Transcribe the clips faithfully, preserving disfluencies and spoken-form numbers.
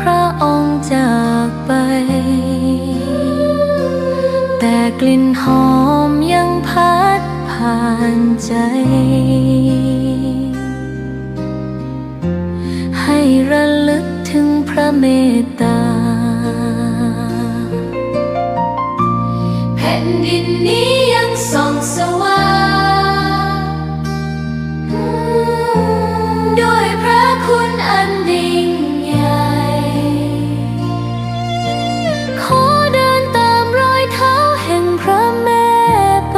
พระองค์จากไป แต่กลิ่นหอมยังพัดผ่านใจ ให้ระลึกถึงพระเมตตา แผ่นดินนี้ยังส่องสว่าง ด้วยพระคุณอันยิ่งใหญ่ ขอเดินตามรอยเท้าแห่งพระแม่ไป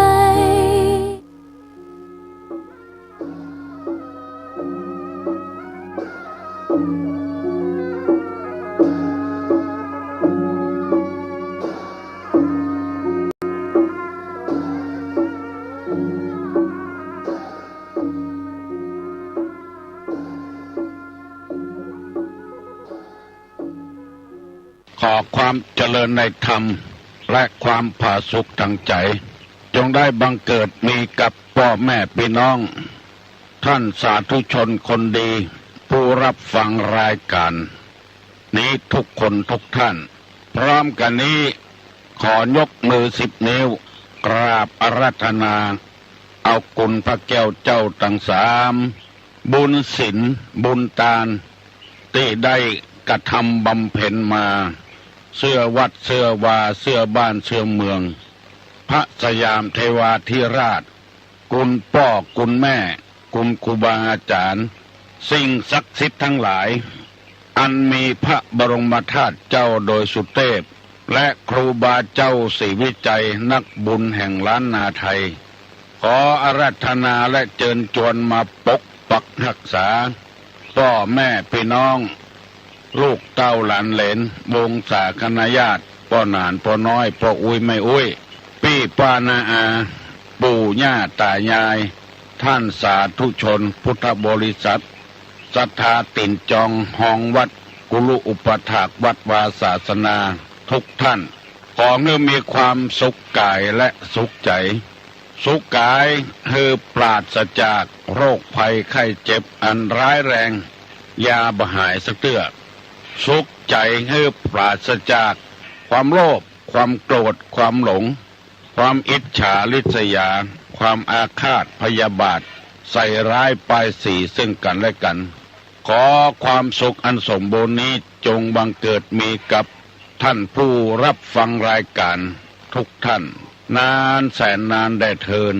ขอความเจริญในธรรม และความผาสุกทางใจ๋ จงได้บังเกิดมีกับป้อแม่ปี้น้อง ท่านสาธุชนคนดี ผู้รับฟังรายก๋านนี้ทุกคนทุกท่าน พร้อมกั๋นนี้ ขอยกมือสิบนิ้ว กราบอาราธนา เอาคุณพระแก้วเจ้าตังสาม บุญศีล บุญตาน ตี้ได้กระทำบำเพ็ญมา เสื้อวัด เสื้อวา เสื้อบ้าน เสื้อเมือง พระสยามเทวาธิราช คุณป้อ คุณแม่ คุณครูบาอาจ๋ารย์ สิ่งศักดิ์สิทธิ์ทั้งหลาย อันมีพระบรมธาตุเจ้าดอยสุเตพ และครูบาเจ้าศรีวิชัย นักบุญแห่งล้านนาไทย ขออาราธนาและเจิญจวนมาปกปักฮักษา ป้อแม่ปี้น้อง ลูกเต้าหลานเหลน วงศาคณาญาติ ป้อหนาน ป้อน้อย ป้ออุ๊ย แม่อุ๊ย ปี้ป้าน้าอา ปู่ย่าต๋ายาย ท่านสาธุชนพุทธบริษัท ศรัทธาตี๋นจองฮองวัด กุลุอุปัฏฐากวัดวาศาสนา ทุกท่าน ขอหื้อมีความสุขก๋ายและสุขใจ๋ สุขก๋ายหื้อปราศจากโรคภัยไข้เจ็บอันร้ายแรง ยาบ่หายสักเตื้อ สุขใจ๋หื้อปราศจากความโลภ ความโกรธ ความหลง ความอิจฉาริษยา ความอาฆาตพยาบาท ใส่ร้ายป้ายสีซึ่งกั๋นและกั๋น ขอความสุขอันสมบูรณ์นี้จงบังเกิดมีกับท่านผู้รับฟังรายก๋านทุกท่าน นานแสนนานแด่เทิน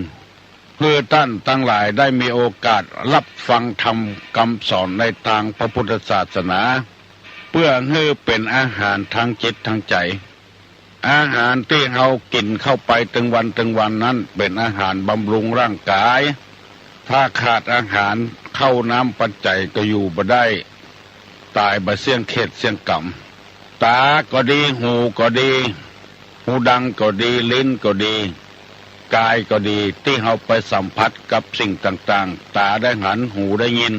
เพื่อต้านตังหลายได้มีโอกาสรับฟังธรรมกำสอนในตางพระพุทธศาสนา เปื้อหื้อเป๋นอาหารตางจิตตางใจ๋ อาหารตี้เฮากิ๋นเข้าไปตึงวันตึงวันนั้นเป๋นอาหารบำรุงร่างก๋าย ถ้าขาดอาหาร ข้าวน้ำปัจจัยก็อยู่บ่ได้ ต๋ายบ่เสี้ยงเขตเสี้ยงก๋ำ ต๋าก็ดี หูก็ดี หูดังก็ดี ลิ้นก็ดี ก๋ายก็ดี ตี้เฮาไปสัมผัสกับสิ่งต่างๆ ต๋าได้หัน หูได้ยิน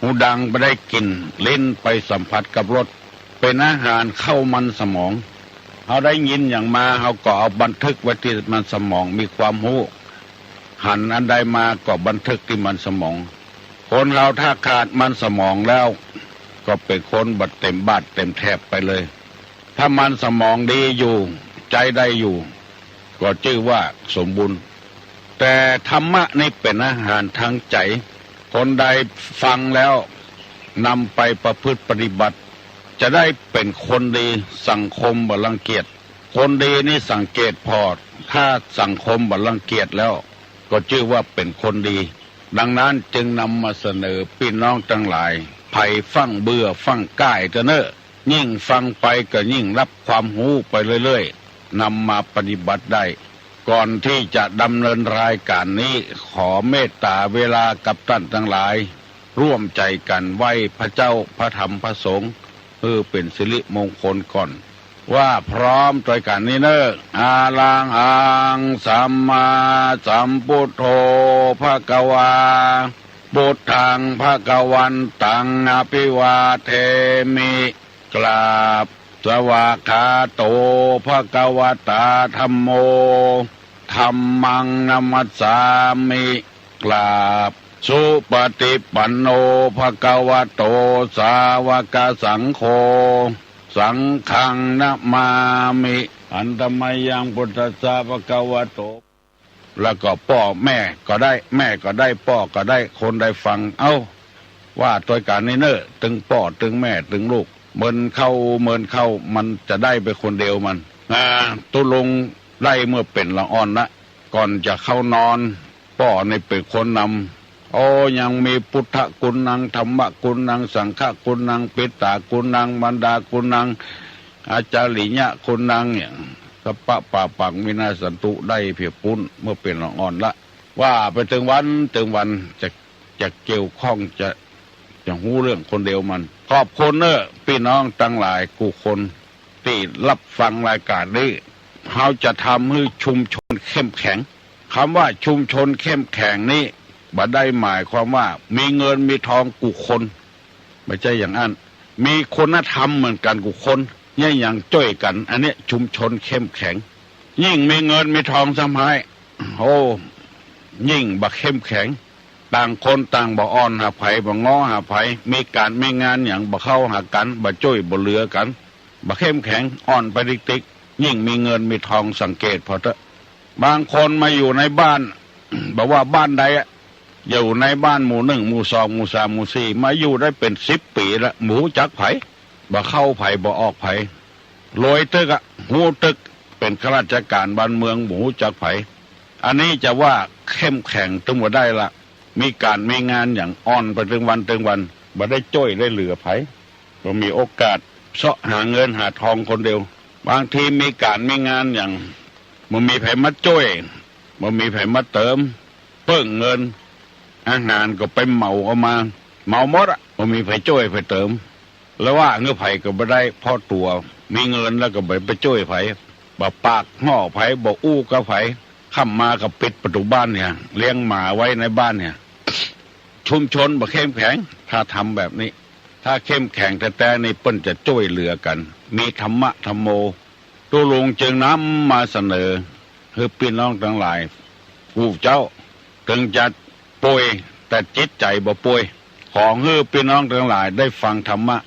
หูดังไปได้กลิ่น ลิ้นไปสัมผัสกับรส เป๋นอาหารเข้ามันสมอง เฮาได้ยินหยังมา เฮาก็เอาบันทึกไว้ตี้มันสมอง มีความฮู้ หันอันใดมาก็บันทึกตี้มันสมอง คนเฮาถ้าขาดมันสมองแล้ว ก็เป๋นคนบ่เต๋มบาทเต๋มแถบไปเลย ถ้ามันสมองดีอยู่ ใจ๊ได้อยู่ ก็จื้อว่าสมบูรณ์ แต่ธรรมะนี้เป๋นอาหารตางใจ๋ คนใดฟังแล้วนำไปประพฤติปฏิบัติ จะได้เป๋นคนดี สังคมบ่รังเกียจ คนดีนี่สังเกตผ่อ ถ้าสังคมบ่รังเกียจแล้ว ก็จื้อว่าเป๋นคนดี ดังนั้นจึงนำมาเสนอปี้น้องตังหลาย ใผฟั่งเบื่อฟั่งก้ายเต๊อะเน่อ ยิ่งฟังไปก็ยิ่งรับความฮู้ไปเรื่อยๆ นำมาปฏิบัติได้ ก่อนตี้จะดำเนินรายก๋านนี้ ขอเมตต๋าเวลากับต้านตังหลาย ร่วมใจ๋กั๋นไหว้พระเจ้า พระธรรม พระสงฆ์ หื้อเป๋นสิริมงคลก่อน ว่าพร้อมตวยกั๋นนี้เน่อ อะระหังสัมมาสัมพุทโธ ภะคะวา พุทธัง ภะคะวันตัง อะภิวาเทมิ กราบ สวากขาโต ภะคะวะตา ธัมโม ธัมมัง นะมัสสามิ กราบ สุปฏิปันโน ภะคะวะโต สาวกสังโฆ สังฆังนะมามิ หันธะมะยัง พุทธัสสะ ภะคะวะโต แล้วก็ป้อแม่ก็ได้ แม่ก็ได้ ป้อก็ได้ คนได้ฟัง เอ้า ว่าตวยกั๋นนี่เน่อ ตึงป้อ ตึงแม่ ตึงลูก เมินเข้า เมินเข้า มันจะได้ไปคนเดียวมัน อ่า ตุ๊ลุงได้เมื่อเป๋นละอ่อนละ ก่อนจะเข้านอน ป้อนี่เป๋นคนนำ โอ้ ยังมี พุทธะกุณัง ธัมมะกุณัง สังฆะกุณัง ปิตตากุณัง มารดากุณัง อาจาริยะกุณัง เนี่ย สัพพะปาปัง วินาสสันตุ ได้เผียปุ้น เมื่อเป๋นละอ่อนละ ว่าไปตึงวัน ตึงวัน จะ จะเกี่ยวข้อง จะ จะฮู้เรื่องคนเดียวมัน ขอบคุณเน่อ ปี้น้องตังหลายกู้คน ตี้ฮับฟังรายก๋านนี้ เฮาจะทำหื้อชุมชนเข้มแข็ง กำว่าชุมชนเข้มแข็งนี้ บ่ได้หมายความว่ามีเงินมีทองกู้คน บ่ใจ้อย่างอั้น มีคุณธรรมเหมือนกั๋นกู้คน เยียะหยังจ้วยกั๋น อันเนี้ยชุมชนเข้มแข็ง ยิ่งมีเงินมีทองซ้ำฮ้าย โอ้ ยิ่งบ่เข้มแข็ง ต่างคนต่างบ่อ่อนหาใผ บ่ง้อหาใผ มีก๋านมีงานหยังบ่เข้าหากั๋น บ่จ้วยบ่เหลือกั๋น บ่เข้มแข็ง อ่อนไปติ๊กๆ ยิ่งมีเงินมีทอง สังเกตผ่อเต๊อะ บางคนมาอยู่ในบ้าน บ่ว่าบ้านใดอะ อยู่ในบ้านหมู่นึ่ง หมู่สอง หมู่สาม หมู่สี่ มาอยู่ได้เป๋นสิบปี๋ละ บ่ฮู้จักใผ บ่เข้าใผ บ่ออกใผ รวยตึกอะ ฮู้ตึก เป๋นข้าราชก๋านบ้านเมือง บ่ฮู้จักใผ อันนี้จะว่าเข้มแข็งตึงบ่ได้ละ มีก๋านมีงานหยังอ่อนไปตึงวันตึงวัน บ่ได้จ้วยได้เหลือใผ บ่มีโอกาสเซาะหาเงินหาทองคนเดียว บางทีมีก๋านมีงานหยัง บ่มีใผมาจ้วย บ่มีใผมาเติม เปิ้งเงิน อาหารก็ไปเหมาเอามา เหมาหมดอะ บ่มีใผจ้วยใผเติม แล้วว่าหื้อใผก็บ่ได้ เพราะตั๋วมีเงินแล้วก็บ่ไปจ้วยใผ บ่ปากฮ้อใผ บ่อู้กับใผ ค่ำมาก็ปิดประตู๋บ้านเนี่ย เลี้ยงหมาไว้ในบ้านเนี่ย ชุมชนบ่เข้มแข็ง ถ้าทำแบบนี้ ถ้าเข้มแข็งแต๊ๆ นี่เปิ้นจะจ้วยเหลือกั๋น มีธัมมะธัมโม ตุ๊ลุงจึงนำมาเสนอ หื้อปี้น้องตังหลาย กู้เจ้า เถิงจะป่วย แต่จิตใจ๋บ่ป่วย ขอหื้อปี้น้องตังหลายได้ฟังธัมมะ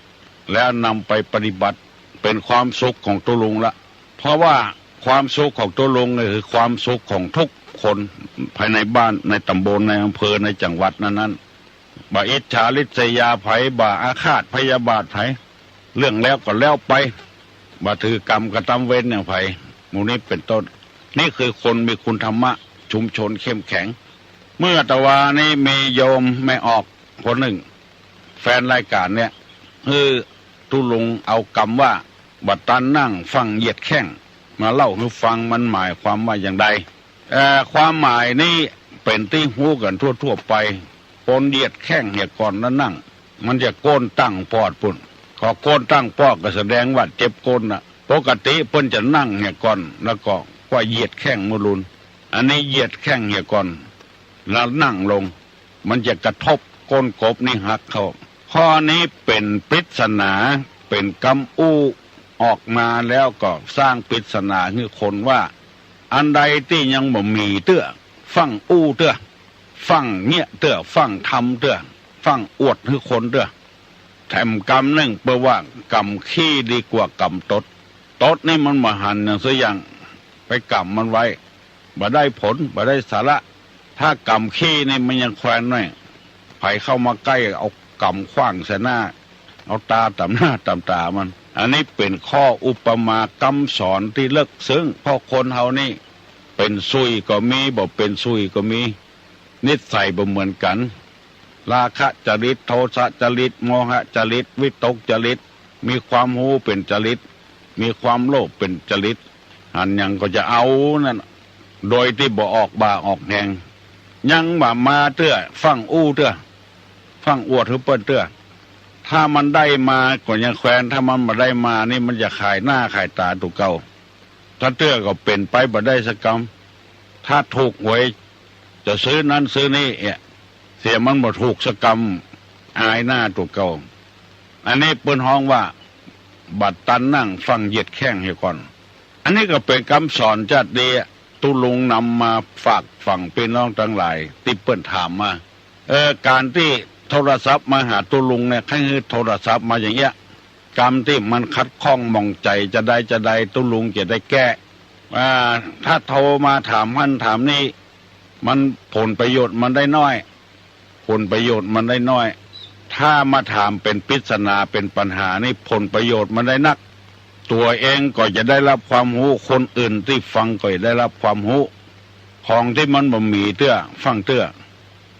แล้วนำไปปฏิบัติ เป๋นความสุขของตุ๊ลุงละ เพราะว่าความสุขของตุ๊ลุงเนี่ยคือความสุขของทุกคน ภายในบ้าน ในต๋ำบล ในอำเภอ ในจังหวัดนั้นๆ บ่อิจฉาริษยาใผ บ่อาฆาตพยาบาทใผ เรื่องแล้วก็แล้วไป บ่ถือกรรมกระตำเวรอย่างใผ หมู่นี้เป๋นต้น นี่คือคนมีคุณธรรมะ ชุมชนเข้มแข็ง เมื่อตะวานี้มีโยมแม่ออกคนนึ่ง แฟนรายก๋านเนี่ย หื้อตุ๊ลุงเอากำว่า บ่ตันนั่งฟั่งเหยียดแข้ง มาเล่าหื้อฟัง มันหมายความว่าอย่างใด เอ่อ ความหมายนี้เป๋นตี้ฮู้กั๋นทั่วๆ ไป คนเหยียดแข้งเหียก่อนแล้วนั่ง มันจะโก้นตั้งปอดปู๊น ขอโก้นตั้งปอดก็แสดงว่าเจ็บโก้นน่ะ ปกติเปิ้นจะนั่งเหียก่อน แล้วก็กว่าเหยียดแข้งมู่ลุน อันนี้เหยียดแข้งเหียก่อน แล้วนั่งลง มันจะกระทบก้นกบนี่หักเข้า ข้อนี้เป๋นปริศนา เป๋นกำอู้ออกมาแล้วก็สร้างปริศนาหื้อคนว่า อันใดตี้ยังบ่มีเตื้อ ฟั่งอู้เตื้อ ฟั่งเยียะเตื้อ ฟั่งธรรมเตื้อ ฟั่งอวดหื้อคนเตื้อ แถมกำนึ่งเปิ้นว่า กำขี้ดีกว่ากำตด ตดนี่มันบ่หันอย่างสักอย่าง ไปกำมันไว้ บ่ได้ผล บ่ได้สาระ ถ้ากำขี้นี่มันยังแควนหน้อย ใผเข้ามาใก้เอากำขว้างใส่หน้า เอาต๋าต๋ำหน้าต๋ำต๋ามัน อันนี้เป๋นข้ออุปมากำสอนตี้ลึกซึ้ง เพราะคนเฮานี่ เป๋นสุยก็มี บ่เป๋นสุยก็มี นิสัยบ่เหมือนกั๋น ราคะจริต โทสะจริต โมหะจริต วิตกจริต มีความฮู้เป๋นจริต มีความโลภเป๋นจริต หันหยังก็จะเอานั่น โดยตี้บ่ออกบ่าออกแฮง ยังบ่มาเตื้อ ฟั่งอู้เตื้อ ฟั่งอวดหื้อเปิ้นเตื้อ ถ้ามันได้มาก็ยังแควน ถ้ามันบ่ได้มานี่มันจะขายหน้าขายต๋าตั๋วเก่า ถ้าเตื้อก็เป๋นไปบ่ได้สักกำ ถ้าถูกหวย จะซื้อนั้นซื้อนี่เอะ เสียมันบ่ถูกสักกำ อายหน้าตั๋วเก่า อันนี้เปิ้นฮ้องว่า บ่ตันนั่งฟั่งเหยียดแข้งเหียก่อน อันนี้ก็เป๋นกำสอนจาดดี ตุ๊ลุงนำมาฝากฝังปี้น้องตังหลายตี้เปิ้นถามมา เออ ก๋านตี้โทรศัพท์มาหาตุ๊ลุงเนี่ย ใค่หื้อโทรศัพท์มาอย่างเอี้ย กำตี้มันขัดข้องหมองใจ๋จะใดจะใด ตุ๊ลุงจะได้แก้ อ่า ถ้าโทรมาถามหั้นถามนี่ มันผลประโยชน์มันได้น้อย ผลประโยชน์มันได้น้อย ถ้ามาถามเป๋นปริศนาเป๋นปัญหานี่ ผลประโยชน์มันได้นัก ตั๋วเองก็จะได้ฮับความฮู้ คนอื่นตี้ฟังก็จะได้ฮับความฮู้ ของตี้มันบ่มีเตื้อ ฟั่งเตื้อ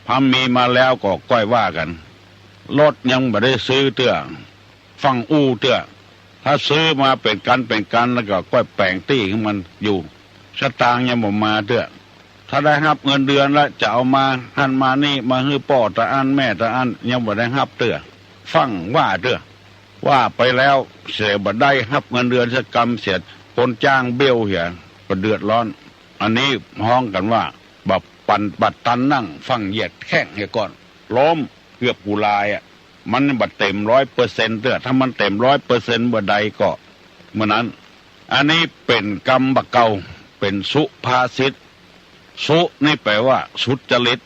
ถ้ามีมาแล้วก็ก้อยว่ากั๋น รถยังบ่ได้ซื้อเตื้อ ฟั่งอู้เตื้อ ถ้าซื้อมาเป๋นกั๋นเป๋นกั๋นแล้วก็ก้อยแป๋งตี้หื้อมันอยู่ สตางค์ยังบ่มาเตื้อ ถ้าได้ฮับเงินเดือนแล้วจะเอามาหั้นมานี่ มาหื้อป้อตะอั้นแม่ตะอั้น ยังบ่ได้ฮับเตื้อ ฟั่งว่าเตื้อ ว่าไปแล้วเสียบ่ได้ฮับเงินเดือนสักกำ เสียคนจ้างเบี้ยวเหีย ก็เดือดร้อน อันนี้ฮ้องกั๋นว่า บ่ปันบ่ตันนั่งฟั่งเหยียดแข้งเหียก่อน ล้มเกือบกูลายอะ มันบ่เต๋มร้อยเปอร์เซ็นต์เตื้อ ถ้ามันเต๋มร้อยเปอร์เซ็นต์เมื่อใดก็เมื่อนั้น อันนี้เป๋นกำบ่าเก่า เป๋นสุภาษิต สุนี่แปลว่าสุจริต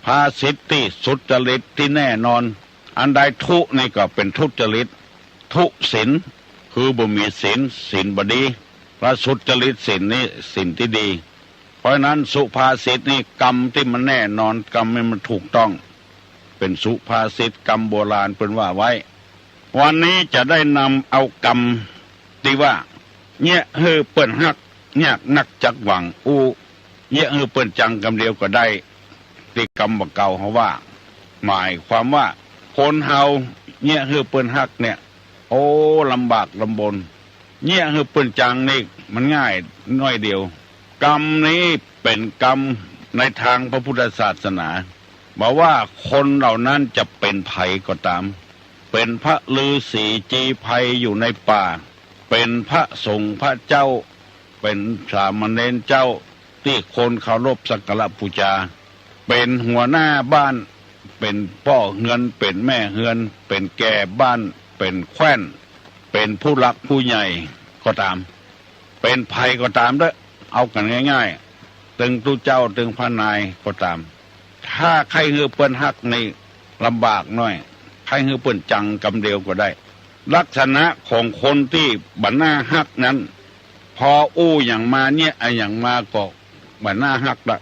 ภาษิตตี้สุจริตตี้แน่นอน อันใดทุนี่ก็เป๋นทุจริต ทุศีล คือบ่มีศีล ศีลบ่ดี และสุจริตศีลนี่ศีลตี้ดี เพราะฉะนั้นสุภาษิตนี่กำตี้มันแน่นอน กำตี้มันถูกต้อง เป๋นสุภาษิต กำโบราณเปิ้นว่าไว้ วันนี้จะได้นำเอากำตี้ว่า เยียะหื้อเปิ้นฮัก ยากนักจักหวังอู้ เยียะหื้อเปิ้นจังกำเดียวก็ได้ ตี้กำบ่าเก่าเฮาว่า หมายความว่าคนเฮาเยียะหื้อเปิ้นฮักเนี่ย โอ้ ลำบากลำบน เยียะหื้อเปิ้นจังนี่มันง่ายน้อยเดียว กำนี้เป๋นกำในตางพระพุทธศาสนา บ่ว่าคนเหล่านั้นจะเป๋นใผก็ต๋าม เป๋นพระฤๅษีจีไพรอยู่ในป่า เป๋นพระสงฆ์พระเจ้า เป๋นสามเณรเจ้า ตี้คนเคารพสักการะปู๋จา เป๋นหัวหน้าบ้าน เป๋นป้อเฮือน เป๋นแม่เฮือน เป๋นแก่บ้าน เป๋นแคว้น เป๋นผู้หลักผู้ใหญ่ก็ต๋าม เป๋นใผก็ต๋ามเต๊อะ เอากั๋นง่ายๆ ตึงตุ๊เจ้า ตึงพระนายก็ต๋าม ถ้าใค่หื้อเปิ้นฮักนี่ลำบากน้อย ใค่หื้อเปิ้นจังกำเดียวก็ได้ ลักษณะของคนตี้บ่น่าฮักนั้น พออู้อะหยังมา เยียะอะหยังมาก็บ่น่าฮักละ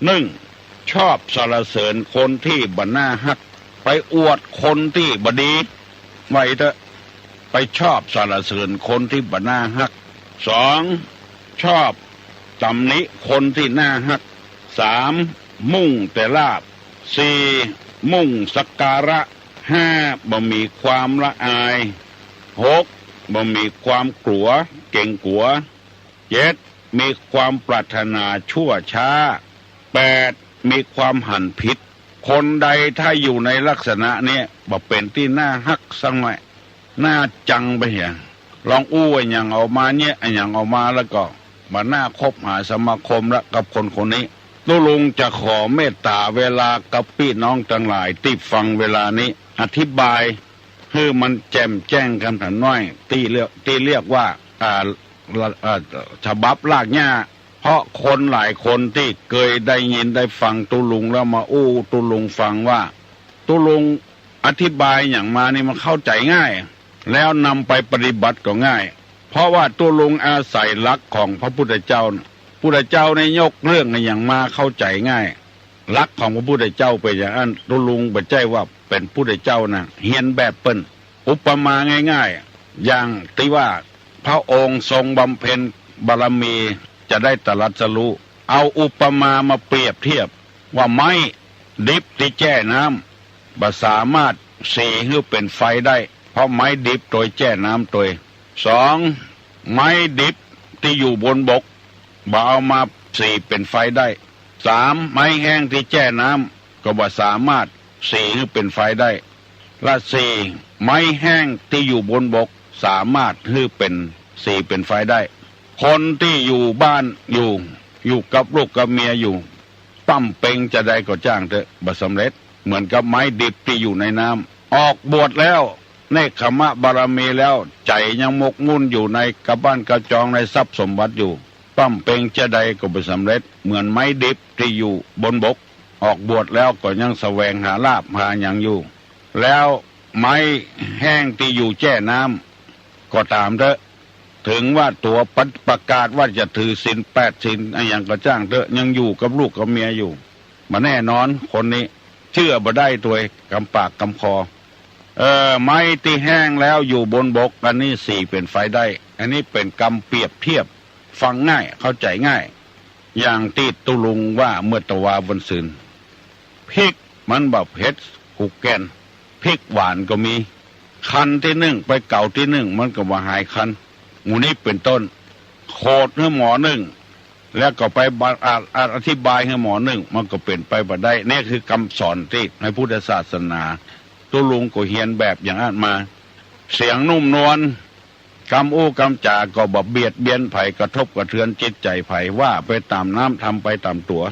นึ่ง ชอบสรรเสริญคนตี้บ่น่าฮัก ไปอวดคนตี้บ่ดี ว่าอี้เต๊อะ ไปชอบสรรเสริญคนตี้บ่น่าฮัก สอง ชอบตำหนิคนตี้น่าฮัก สาม มุ่งแต่ลาภ สี่ มุ่งสักการะ ห้า บ่มีความละอาย หก บ่มีความกลัว เกรงกลัว เจ็ด มีความปรารถนาชั่วช้า แปด มีความหันผิด คนใดถ้าอยู่ในลักษณะนี้ บ่เป๋นตี้น่าฮักสักหน่อย น่าจังไปเหีย ลองอู้อะหยังออกมา เยียะอะหยังออกมาแล้วก็บ่น่าคบหาสมาคมละกับคนคนนี้ ตุ๊ลุงจะขอเมตต๋าเวลากับปี้น้องตังหลายตี้ฟังเวลานี้ อธิบายหื้อมันแจ่มแจ้งกั๋นสักหน้อย ตี้เรียก ตี้เรียกว่า อ่า อ่า ฉบับรากหญ้า เพราะคนหลายคนตี้เกยได้ยินได้ฟังตุ๊ลุงแล้วมาอู้ตุ๊ลุงฟังว่า ตุ๊ลุงอธิบายอะหยังมานี่มันเข้าใจ๋ง่าย แล้วนำไปปฏิบัติก็ง่าย เพราะว่าตุ๊ลุงอาศัยหลักของพระพุทธเจ้า พุทธเจ้านี่ยกเรื่องอะหยังมาเข้าใจ๋ง่าย หลักของพระพุทธเจ้าเป๋นอย่างอั้น ตุ๊ลุงบ่ใจ้ว่าเป๋นพุทธเจ้านะ เฮียนแบบเปิ้น อุปมาง่ายๆ อย่างตี้ว่าพระองค์ทรงบำเพ็ญบารมีจะได้ตรัสรู้ เอาอุปมามาเปรียบเทียบว่าไม้ดิบตี้แจ้น้ำ บ่สามารถสีหื้อเป๋นไฟได้ เพราะไม้ดิบตวยแจ้น้ำตวย สอง ไม้ดิบตี้อยู่บนบก บ่เอามาสีเป๋นไฟได้ สาม ไม้แห้งตี้แจ้น้ำ ก็บ่สามารถสีหื้อเป๋นไฟได้ และสี่ ไม้แห้งตี้อยู่บนบก สามารถหื้อเป๋น สีเป๋นไฟได้ คนตี้อยู่บ้านอยู่ อยู่กับลูกกับเมียอยู่ ป้ำเป็งจะใดก็จ้างเต๊อะ บ่สำเร็จ เหมือนกับไม้ดิบตี้อยู่ในน้ำ ออกบวชแล้ว เนกขัมมะบารมีแล้ว ใจ๋ยังหมกมุ่นอยู่ในกับบ้านกับจองในทรัพย์สมบัติอยู่ ป้ำเป็งจะใดก็บ่สำเร็จ เหมือนไม้ดิบตี้อยู่บนบก ออกบวชแล้วก็ยังแสวงหาลาภหาหยังอยู่ แล้วไม้แห้งตี้อยู่แจ้น้ำก็ต๋ามเต๊อะ เถิงว่าตั๋วประ ประกาศว่าจะถือศีลแปดศีลอะหยังก็จ้างเต๊อะ ยังอยู่กับลูกกับเมียอยู่ บ่แน่นอนคนนี้ เจื้อบ่ได้ตวย กำปากกำคอ เออ ไม้ตี้แห้งแล้วอยู่บนบก อันนี้สี่เป๋นไฟได้ อันนี้เป๋นกำเปรียบเทียบ ฟังง่าย เข้าใจ๋ง่าย อย่างตี้ตุ๊ลุงว่าเมื่อตะวาวันซืน พริกมันบ่เผ็ด ผูกแก่น พริกหวานก็มี คันตี้นึ่งไปเก๋าตี้นึ่ง มันก็บ่หายคัน หมู่นี้เป๋นต้น โขดหื้อหมอนึ่ง แล้วก็ไปบะ อ อ อธิบายหื้อหมอนึ่ง มันก็เป๋นไปบ่ได้ นี่คือกำสอนตี้ในพุทธศาสนา ตุ๊ลุงก็เฮียนแบบอย่างอั้นมา เสียงนุ่มนวล กำอู้กำจ๋าก็บ่เบียดเบียนใผ กระทบกระเทือนจิตใจ๋ใผ ว่าไปต๋ามน้ำ ทำไปต๋ามตั๋ว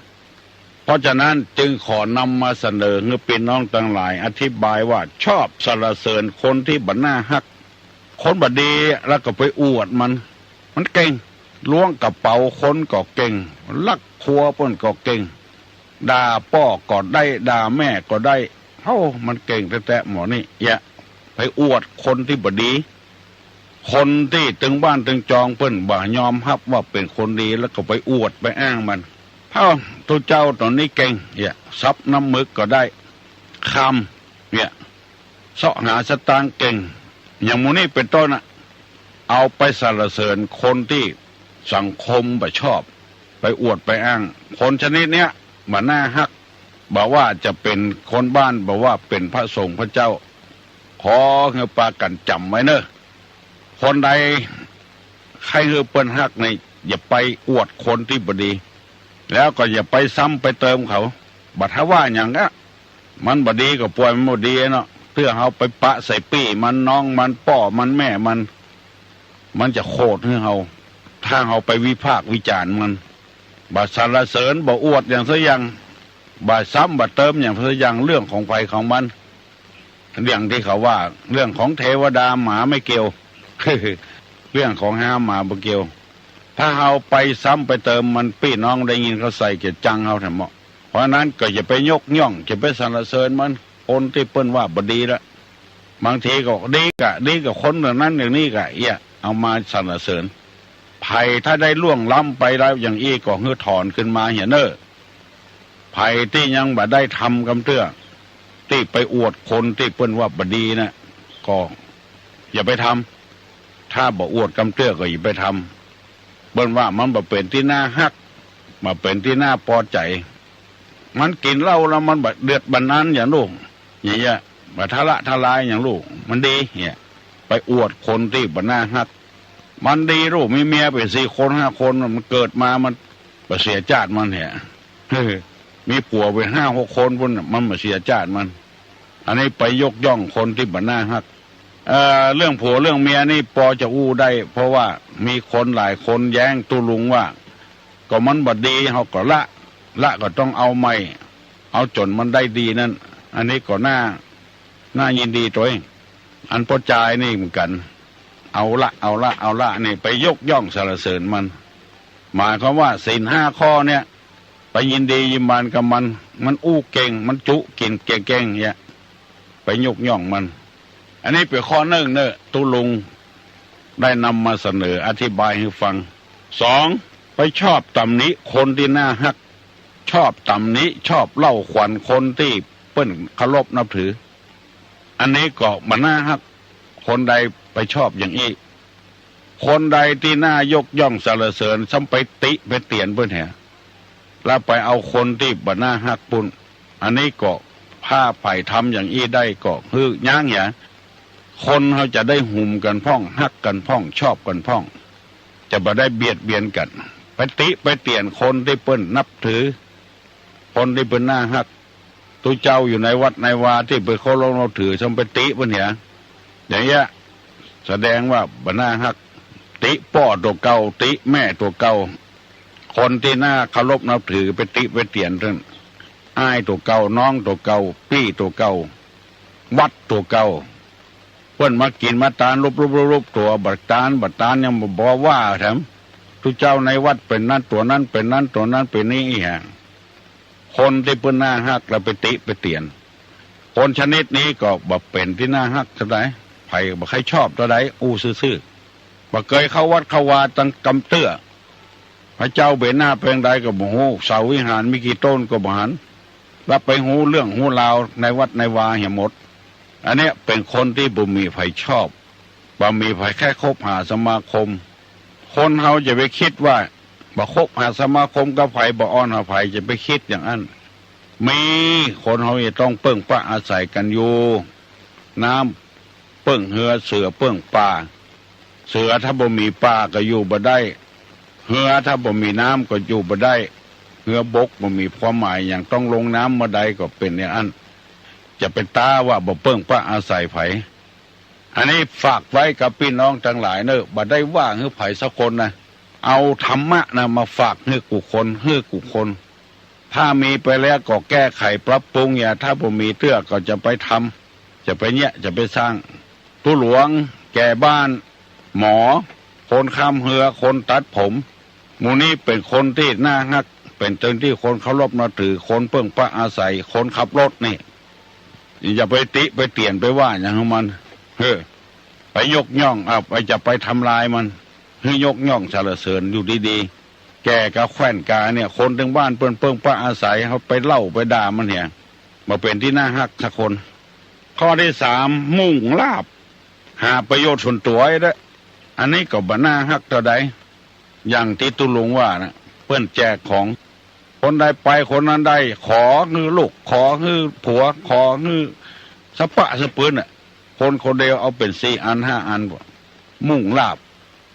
เพราะฉะนั้นจึงขอนำมาเสนอหื้อปี้น้องตังหลายอธิบายว่า ชอบสรรเสริญคนตี้บ่น่าฮัก คนบ่ดี แล้วก็ไปอวดมัน มันเก่ง ล้วงกระเป๋าคนก็เก่ง ลักครัวเปิ้นก็เก่ง ด่าป้อก็ได้ ด่าแม่ก็ได้ เฮ้า มันเก่งแต๊ๆ หมอนี่ อย่าไปอวดคนตี้บ่ดี คนตี้ตึงบ้านตึงจองเปิ้นบ่ยอมฮับว่าเป๋นคนดี แล้วก็ไปอวดไปอ้างมัน เฮ้า ตุ๊เจ้าต๋นนี้เก่ง อย่า สับน้ำหมึกก็ได้ คำ เนี่ย เซาะหาสตางค์เก่ง อย่างหมู่นี้เป๋นต้นน่ะ เอาไปสรรเสริญคนตี้สังคมบ่ชอบ ไปอวดไปอ้าง คนชนิดเนี้ยบ่น่าฮัก บ่ว่าจะเป๋นคนบ้าน บ่ว่าเป๋นพระสงฆ์พระเจ้า ขอหื้อปากั๋นจ๋ำไว้เน่อ คนใดใค่หื้อเปิ้นฮักนี่ อย่าไปอวดคนตี้บ่ดี แล้วก็อย่าไปซ้ำไปเติมเขา บ่ถ้าว่าหยังอะ มันบ่ดีก็ป่วยมันบ่ดีเนาะ เตื้อเฮาไปปะใส่ปี้มัน น้องมัน ป้อมัน แม่มัน มันจะโขดหื้อเฮา ถ้าเฮาไปวิพากษ์วิจารณ์มัน บ่สรรเสริญ บ่อวดอย่างสักอย่าง บ่ซ้ำบ่เติมอย่างสักอย่าง เรื่องของใผของมัน อย่างตี้เขาว่า เรื่องของเทวดาหมาไม่เกี่ยว เรื่องของเฮาหมาบ่เกี่ยว ถ้าเฮาไปซ้ำไปเติมมัน ปี้น้องได้ยินเขาใส่เกียจจังเฮาแถมเหมาะ เพราะฉะนั้นก็อย่าไปยกย่อง อย่าไปสรรเสริญมัน คนตี้เปิ้นว่าบ่ดีละ บางทีก็ดีกะ ดีกับคนอย่างนั้นอย่างนี้กะ เอี้ย เอามาสรรเสริญ ใผถ้าได้ล่วงล้ำไปแล้วอย่างอี้ก็หื้อถอนขึ้นมาเหียเน่อ ใผตี้ยังบ่ได้ทำกำเตื้อ ตี้ไปอวดคนตี้เปิ้นว่าบ่ดีน่ะ ก็อย่าไปทำ ถ้าบ่อวดกำเตื้อก็อย่าไปทำ เปิ้นว่ามันบ่เป๋นตี้น่าฮัก บ่เป๋นตี้น่าปอใจ๋ มันกิ๋นเหล้าแล้วมันบ่เดือดบ่อันอย่างลูก อย่างเงี้ย บ่ทะละทะลายอย่างลูก มันดี เนี่ย ไปอวดคนตี้บ่น่าฮัก มันดีลูก มีเมียไปสี่คนห้าคน มันเกิดมามันบ่เสียจ้าดมันเนี่ย มีผัวไปห้าหกคนปุ้นน่ะ มันบ่เสียจ้าดมัน อันนี้ไปยกย่องคนตี้บ่น่าฮัก เอ่อ เรื่องผัวเรื่องเมียนี่ปอจะอู้ได้ เพราะว่ามีคนหลายคนแย้งตุ๊ลุงว่า ก็มันบ่ดี เฮาก็ละ ละก็ต้องเอาใหม่ เอาจ๋นมันได้ดีนั้น อันนี้ก็น่า น่ายินดีตวย อันป้อจายนี่เหมือนกั๋น เอาละ เอาละ เอาละ นี่ไปยกย่องสรรเสริญมัน หมายความว่าศีลห้าข้อเนี่ย ไปยินดียินบานกับมัน มันอู้เก่ง มันจุกิ๋นเก่งๆ เนี่ย ไปยกย่องมัน อันนี้เป๋นข้อนึ่งเน่อ ตุ๊ลุงได้นำมาเสนออธิบายหื้อฟัง สอง ไปชอบตำหนิคนตี้น่าฮัก ชอบตำหนิ ชอบเล่าขวัญคนตี้เปิ้นเคารพนับถือ อันนี้ก็บ่น่าฮัก คนใดไปชอบอย่างอี้ คนใดตี้น่ายกย่องสรรเสริญ ซ้ำไปติไปเตียนเปิ้นแห แล้วไปเอาคนตี้บ่น่าฮักปุ้น อันนี้ก็ถ้าใผทำอย่างอี้ได้ก็หื้อยั้งเหีย คนเฮาจะได้หุมกั๋นพ่อง ฮักกั๋นพ่อง ชอบกั๋นพ่อง จะบ่ได้เบียดเบียนกั๋น ไปติไปเตียนคนตี้เปิ้นนับถือ คนตี้เปิ้นน่าฮัก ตุ๊เจ้าอยู่ในวัดในวาตี้เปิ้นเคารพนับถือ ซ้ำไปติเปิ้นเหีย อย่างเงี้ย แสดงว่าบ่น่าฮัก ติป้อตั๋วเก่า ติแม่ตั๋วเก่า คนตี้น่าเคารพนับถือไปติไปเตียนเปิ้น อ้ายตั๋วเก่า น้องตั๋วเก่า ปี้ตั๋วเก่า วัดตั๋วเก่า เปิ้นมากิ๋นมาตานรูปๆๆ ตั๋ว บ่ตาน บ่ตานยังบ่ บ่ว่าแถม ตุ๊เจ้าในวัดเป๋นนั้นตั๋วนั้น เป๋นนั้นตั๋วนั้น เป๋นนี้อีหยัง คนตี้เปิ้นน่าฮักแล้วไปติไปเตียน คนชนิดนี้ก็บ่เป๋นตี้น่าฮักเต้าใด ใผก็บ่ใค่ชอบเต้าใด อู้ซื่อๆ บ่เกยเข้าวัดเข้าวาตังกำเตื้อ พระเจ้าเบญหน้าไปตางใดก็บ่ฮู้ เสาวิหารมีกี่ต้นก็บ่หัน แล้วไปฮู้เรื่องฮู้ราวในวัดในวาเหียหมด อันเนี้ยเป๋นคนตี้บ่มีใผชอบ บ่มีใผใค่คบหาสมาคม คนเฮาจะไปกึ๊ดว่า บ่คบหาสมาคมกับใผ บ่อ้อนหาใผ จะไปกึ๊ดอย่างอั้น มี คนเฮาจะต้องเปิ้งป้าอาศัยกั๋นอยู่ น้ำเปิ้งเฮือ เสือเปิ้งป่า เสือถ้าบ่มีป่าก็อยู่บ่ได้ เฮือถ้าบ่มีน้ำก็อยู่บ่ได้ เฮือบกบ่มีความหมายหยัง ต้องลงน้ำเมื่อใดก็เป๋นอย่างอั้น จะไปต๊าว่าบ่เปิ้งป้าอาศัยใผ อันนี้ฝากไว้กับปี้น้องตังหลายเน่อ บ่ได้ว่าหื้อใผสักคนนะ เอาธรรมะนะมาฝากหื้อกู้คน หื้อกู้คน ถ้ามีไปแล้วก็แก้ไขปรับปรุง อย่า ถ้าบ่มีเตื้อก็จะไปทำ จะไปเยียะ จะไปสร้าง ตุ๊หลวง แก่บ้าน หมอ คนข้ามเฮือ คนตัดผม หมู่นี้เป๋นคนตี้น่าฮัก เป๋นตี้คนเคารพนับถือ คนเปิ้งป้าอาศัย คนขับรถนี่ อย่าไปติไปเตียนไปว่าหยังหื้อมัน เฮ้อ ไปยกย่อง อ่ะ ไป จะไปทำลายมัน หื้อยกย่องสรรเสริญอยู่ดีๆ แก่กาแคว่นกาเนี่ย คนตึงบ้านเปิ้นเปิ้งป้าอาศัย เฮาไปเล่าไปด่ามันเหีย บ่เป๋นตี้น่าฮักสักคน ข้อตี้สาม มุ่งลาภ หาประโยชน์ส่วนตั๋วเด้อ อันนี้ก็บ่น่าฮักเต้าใด อย่างตี้ตุ๊หลวงว่านะ เปิ้นแจกของ คนใดไปคนนั้นได้ ขอหื้อลูก ขอหื้อผัว ขอหื้อสะปะสะปืนน่ะ คนคนเดียวเอาเป๋นสี่อันห้าอัน มุ่งลาภ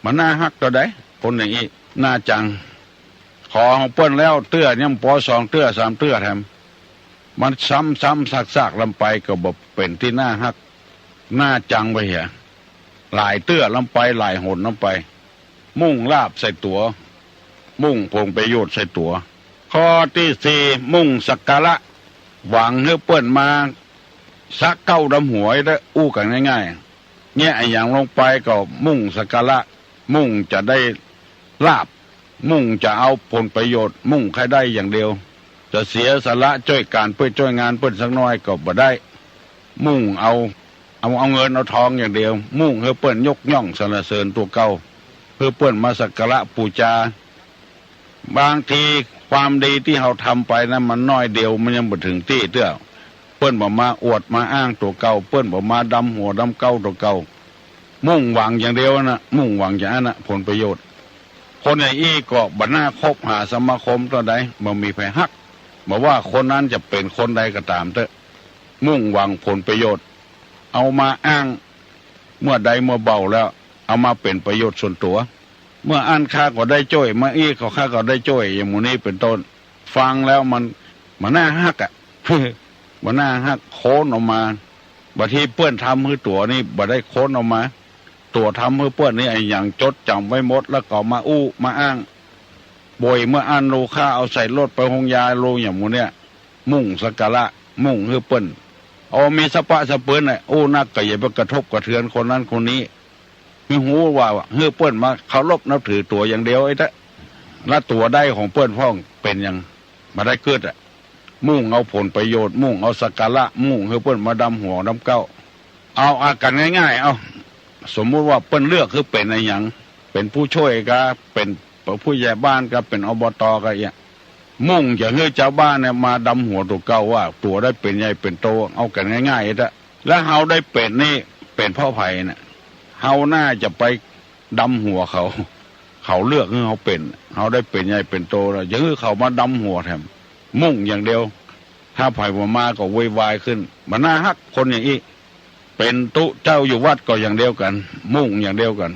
บ่น่าฮักเต้าใด คนอย่างอี้ น่าจัง ขอของเปิ้นแล้วเตื้อยังปอสองเตื้อสามเตื้อแถม มันซ้ำๆ ซากๆ ลำไปก็บ่เป๋นตี้น่าฮัก น่าจังไปเหีย หลายเตื้อลำไป หลายหนลำไป มุ่งลาภใส่ตั๋ว มุ่งผลประโยชน์ใส่ตั๋ว ข้อตี้สี่ มุ่งสักการะ หวังหื้อเปิ้นมาสะเก๊าดำหัวเด้อ อู้กั๋นง่ายๆ เยียะอะหยังลงไปก็มุ่งสักการะ มุ่งจะได้ลาภ มุ่งจะเอาผลประโยชน์ มุ่งใค่ได้อย่างเดียว จะเสียสละจ้วยก๋านเปิ้นจ้วยงานเปิ้นสักหน้อยก็บ่ได้ มุ่งเอา เอา เอาเงินเอาทองอย่างเดียว มุ่งหื้อเปิ้นยกย่องสรรเสริญตั๋วเก่า หื้อเปิ้นมาสักการะปู๋จา บางทีความดีตี้เฮาทำไปนั้นมันน้อยเดียว มันยังบ่เถิงตี้เตื้อ เปิ้นบ่มาอวดมาอ้างตั๋วเก่า เปิ้นบ่มาดำหัวดำเก๊าตั๋วเก่า มุ่งหวังอย่างเดียวนะ มุ่งหวังอย่างอั้นนะ ผลประโยชน์ คนอย่างอี้ก็บ่น่าคบหาสมาคมเต้าใด บ่มีใผฮัก บ่ว่าคนนั้นจะเป๋นคนใดก็ต๋ามเต๊อะ มุ่งหวังผลประโยชน์ เอามาอ้าง เมื่อใดเมื่อเบาแล้ว เอามาเป๋นประโยชน์ส่วนตั๋ว เมื่ออั้นข้าก็ได้จ้วย เมื่ออี้ก็ข้าก็ได้จ้วย อย่างหมู่นี้เป๋นต้น ฟังแล้วมัน มันน่าฮักอะ มันน่าฮัก โค้นออกมา บางทีเปิ้นทำหื้อตั๋วนี่บ่ได้โค้นออกมา ตั๋วทำหื้อเปิ้นนี่อะหยังจดจ๋ำไว้หมด แล้วก็มาอู้มาอ้าง บ่อยเมื่ออั้นลูกข้าเอาใส่รถไปโฮงยาลูก อย่างหมู่เนี้ย มุ่งสักการะ มุ่งหื้อเปิ้น เอามีสะปะสะปืนน่ะ อู้นักก็อย่าไปกระทบกระเทือนคนนั้นคนนี้ หื้อฮู้ว่า หื้อเปิ้นมาเคารพนับถือตั๋วอย่างเดียวไอ้เต๊อะ และตั๋วได้ของเปิ้นพ่องเป๋นหยัง บ่ได้กึ๊ดอะ มุ่งเอาผลประโยชน์ มุ่งเอาสักการะ มุ่งหื้อเปิ้นมาดำหัวดำเก๊า เอา อากั๋นง่ายๆ เอา สมมุติว่าเปิ้นเลือกหื้อเป๋นอะหยัง เป๋นผู้ช่วยกา เป๋นผู้ใหญ่บ้านกา เป๋น อบต. กา เอี้ย มุ่งจะหื้อจาวบ้านเนี่ยมาดำหัวตั๋วเก่าว่าตั๋วได้เป๋นใหญ่เป๋นโต เอากั๋นง่ายๆ เต๊อะ แล้วเฮาได้เป๋นนี่เป๋นเพราะใผน่ะ เฮาน่าจะไปดำหัวเขา เขาเลือกหื้อเฮาเป๋น เฮาได้เป๋นใหญ่เป๋นโตแล้ว จะหื้อเขามาดำหัวแถม มุ่งอย่างเดียว ถ้าใผบ่มาก็โวยวายขึ้น บ่น่าฮักคนอย่างอี้ เป๋นตุ๊เจ้าอยู่วัดก็อย่างเดียวกั๋น มุ่งอย่างเดียวกั๋น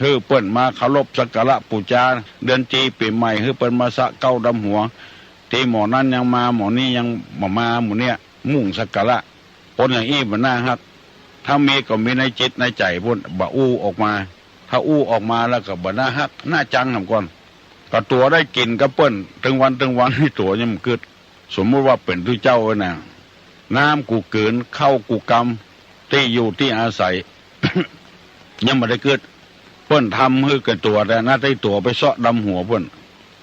หื้อเปิ้นมาเคารพสักการะปู๋จา เดือนจีปี๋ใหม่ หื้อเปิ้นมาสะเก๊าดำหัว ตี้หมอนั้นยังมา หมอนี้ยังบ่มา หมู่เนี้ย มุ่งสักการะ คนอย่างอี้บ่น่าฮัก ถ้ามีก็มีในจิตในใจ๋ปู้น บ่อู้ออกมา ถ้าอู้ออกมาแล้วก็บ่น่าฮัก น่าจังหนำก่อน ก็ตั๋วได้กิ๋นกับเปิ้น ตึงวันตึงวัน หื้อตั๋วยังบ่กึ๊ด สมมุติว่าเป๋นตุ๊เจ้าไว้น่ะ น้ำกู้กืน ข้าวกู้กำ ตี้อยู่ตี้อาศัย ยังบ่ได้กึ๊ด เปิ้นทำหื้อแก่ตั๋ว แต่หน้าตี้ตั๋วไปเซาะดำหัวเปิ้น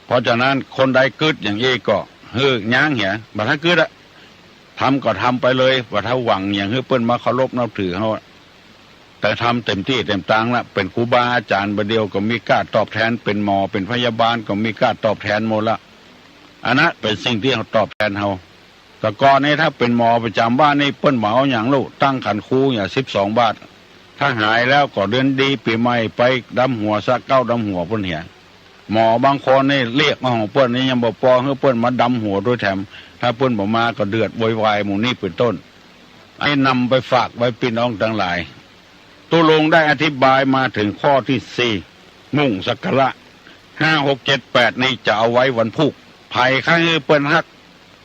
เพราะฉะนั้นคนใดกึ๊ดอย่างอี้ก็ หื้อย้างเหีย บ่ถ้ากึ๊ดอะ ทำก็ทำไปเลย บ่ถ้าหวังหยังหื้อเปิ้นมาเคารพนับถือเฮา แต่ทำเต็มตี้เต็มตางละ เป๋นครูบาอาจ๋ารย์บ่าเดี่ยวก็มีก้าตอบแตน เป๋นหมอเป๋นพยาบาลก็มีก้าตอบแตนหมดละ อันนั้นเป๋นสิ่งตี้เฮาตอบแตนเฮา แต่ก่อนนี้ถ้าเป๋นหมอประจ๋ำบ้านนี่เปิ้นบ่เอาหยังลูก ตั้งขันครูเนี่ยสิบสองบาท ถ้าหายแล้วก็เดือนดีปี๋ใหม่ไปดำหัวสระเก๊าดำหัวเปิ้นเหีย หมอบางคนนี่เรียกมาของเปิ้นนี่ยังบ่ปอหื้อเปิ้นมาดำหัวตวยแถม ถ้าเปิ้นบ่มาก็เดือดโวยวายหมู่นี้เป๋นต้น อันนี้นำไปฝากไว้ปี้น้องตังหลาย ตุ๊ลุงได้อธิบายมาเถิงข้อตี้สี่ มุ่งสักการะ ห้า หก เจ็ด แปด นี่จะเอาไว้วันพูก ใผใค่หื้อเปิ้นฮัก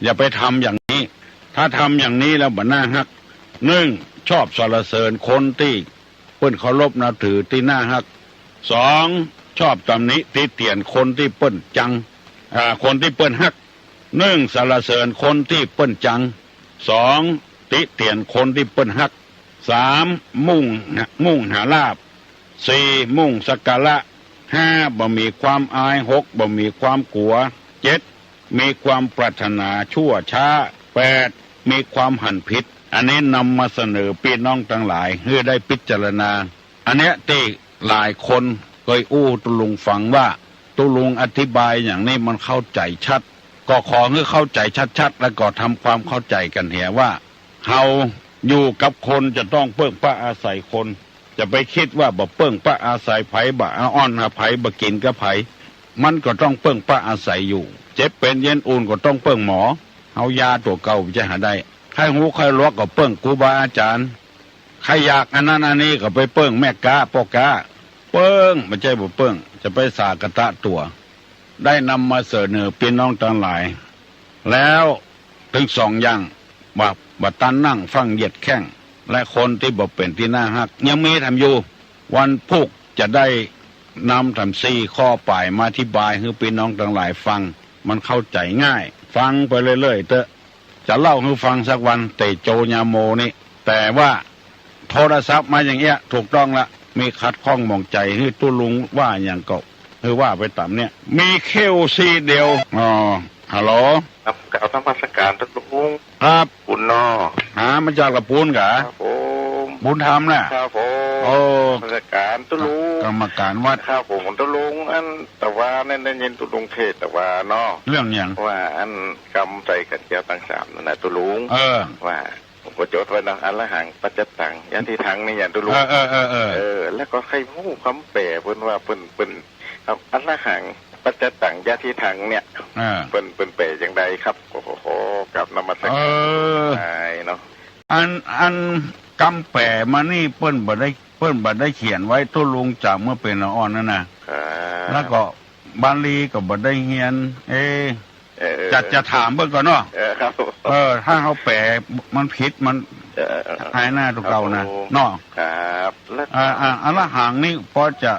อย่าไปทำอย่างนี้ ถ้าทำอย่างนี้แล้วบ่น่าฮัก หนึ่ง ชอบสรรเสริญคนตี้เปิ้นเคารพนับถือตี้น่าฮัก สอง ชอบตำหนิติเตียนคนตี้เปิ้นจัง อ่า คนตี้เปิ้นฮัก หนึ่ง สรรเสริญคนตี้เปิ้นจัง สอง ติเตียนคนตี้เปิ้นฮัก สาม มุ่ง มุ่งหาลาภ สี่ มุ่งสักการะ ห้า บ่มีความอาย หก บ่มีความกั๋ว เจ็ด มีความปรารถนาชั่วช้า แปด มีความหันผิด อันนี้นำมาเสนอปี้น้องตังหลายหื้อได้พิจารณา อันเนี้ยตี้หลายคนเกยอู้ตุ๊ลุงฟังว่า ตุ๊ลุงอธิบายอย่างนี้มันเข้าใจ๋ชัด ก็ขอหื้อเข้าใจ๋ชัดๆ แล้วก็ทำความเข้าใจ๋กั๋นเหียว่า เฮาอยู่กับคนจะต้องเปิ้งป้าอาศัยคน จะไปกึ๊ดว่าบ่เปิ้งป้าอาศัยใผ บ่อาอ้อนหาใผ บ่กิ๋นกับใผ มันก็ต้องเปิ้งป้าอาศัยอยู่ เจ็บเป๋นเย็นอุ่นก็ต้องเปิ้งหมอ เอายาตั๋วเก่าจะหาได้ ใค่หูใค่หลวกก็เปิ้งครูบาอาจ๋ารย์ ใค่อยากอันนั้นอันนี้ก็ไปเปิ้งแม่ก๊าป้อก๊า เปิ้ง บ่ใจ้บ่เปิ้ง จะไปสากะตะตั๋ว ได้นำมาเสนอปี้น้องตังหลาย แล้วตึงสองอย่าง บ่า บ่าตันนั่งฟั่งเหยียดแข้ง และคนตี้บ่เป๋นตี้น่าฮัก ยังมีแถมอยู่ วันพูกจะได้นำแถมสี่ข้อป๋ายมาอธิบายหื้อปี้น้องตังหลายฟัง มันเข้าใจ๋ง่าย ฟังไปเรื่อยๆ เต๊อะ จะเล่าหื้อฟังสักวัน เตโจญาโมนี่ แต่ว่าโทรศัพท์มาอย่างเอี้ย ถูกต้องละ มีขัดข้องหมองใจ๋ หื้อตุ๊ลุงว่าหยังก็ หื้อว่าไปต๋ามเนี่ย มีเขี้ยวซี่เดียว อ๋อ ฮัลโหล ครับ กราบนมัสการตุ๊ลุง ครับ บุญเนาะ หามาจากละปูนกา ครับผม บุญธรรมน่ะ ครับผม โอ้ นมัสการตุ๊ลุง กรรมการวัด ครับผม ตุ๊ลุง อันตะวาเนี่ยได้ยินตุ๊ลุงเทศน์ตะวาเนาะ เรื่องหยัง ว่าอันกำใส่ขันแก้วตังสามนั่นน่ะตุ๊ลุง เออ ว่าผมก็จดไว้เนาะ อรหัง ปัจจตัง ยะทิฏฐัง นี่หยังตุ๊ลุง เออ เออ เออ เออ เออ แล้วก็ใค่ฮู้กำแป๋เปิ้นว่าเปิ้น เปิ้น ครับ อรหัง ปัจจตัง ยะทิฏฐัง เนี่ย เออ เปิ้น เปิ้นแป๋จังใดครับ โอ้โห กราบนมัสการ เออ ได้เนาะ อัน อันกำแป๋มานี่เปิ้นบ่ได้ เปิ้นบ่ได้เขียนไว้ ตุ๊ลุงจ๋ำเมื่อเป๋นอ่อนนั่นน่ะ ครับ แล้วก็บาลีก็บ่ได้เฮียน เอ๊ะ เออ จะ จะถามเปิ้นก่อนเนาะ เออ ครับ เออ ถ้าเฮาแป๋มันผิดมัน เออ เออ เออ อายหน้าตั๋วเก่านะ ครับผม เนาะ ครับ แล้วก็ อ่า อ่า อรหังนี่ปอจะ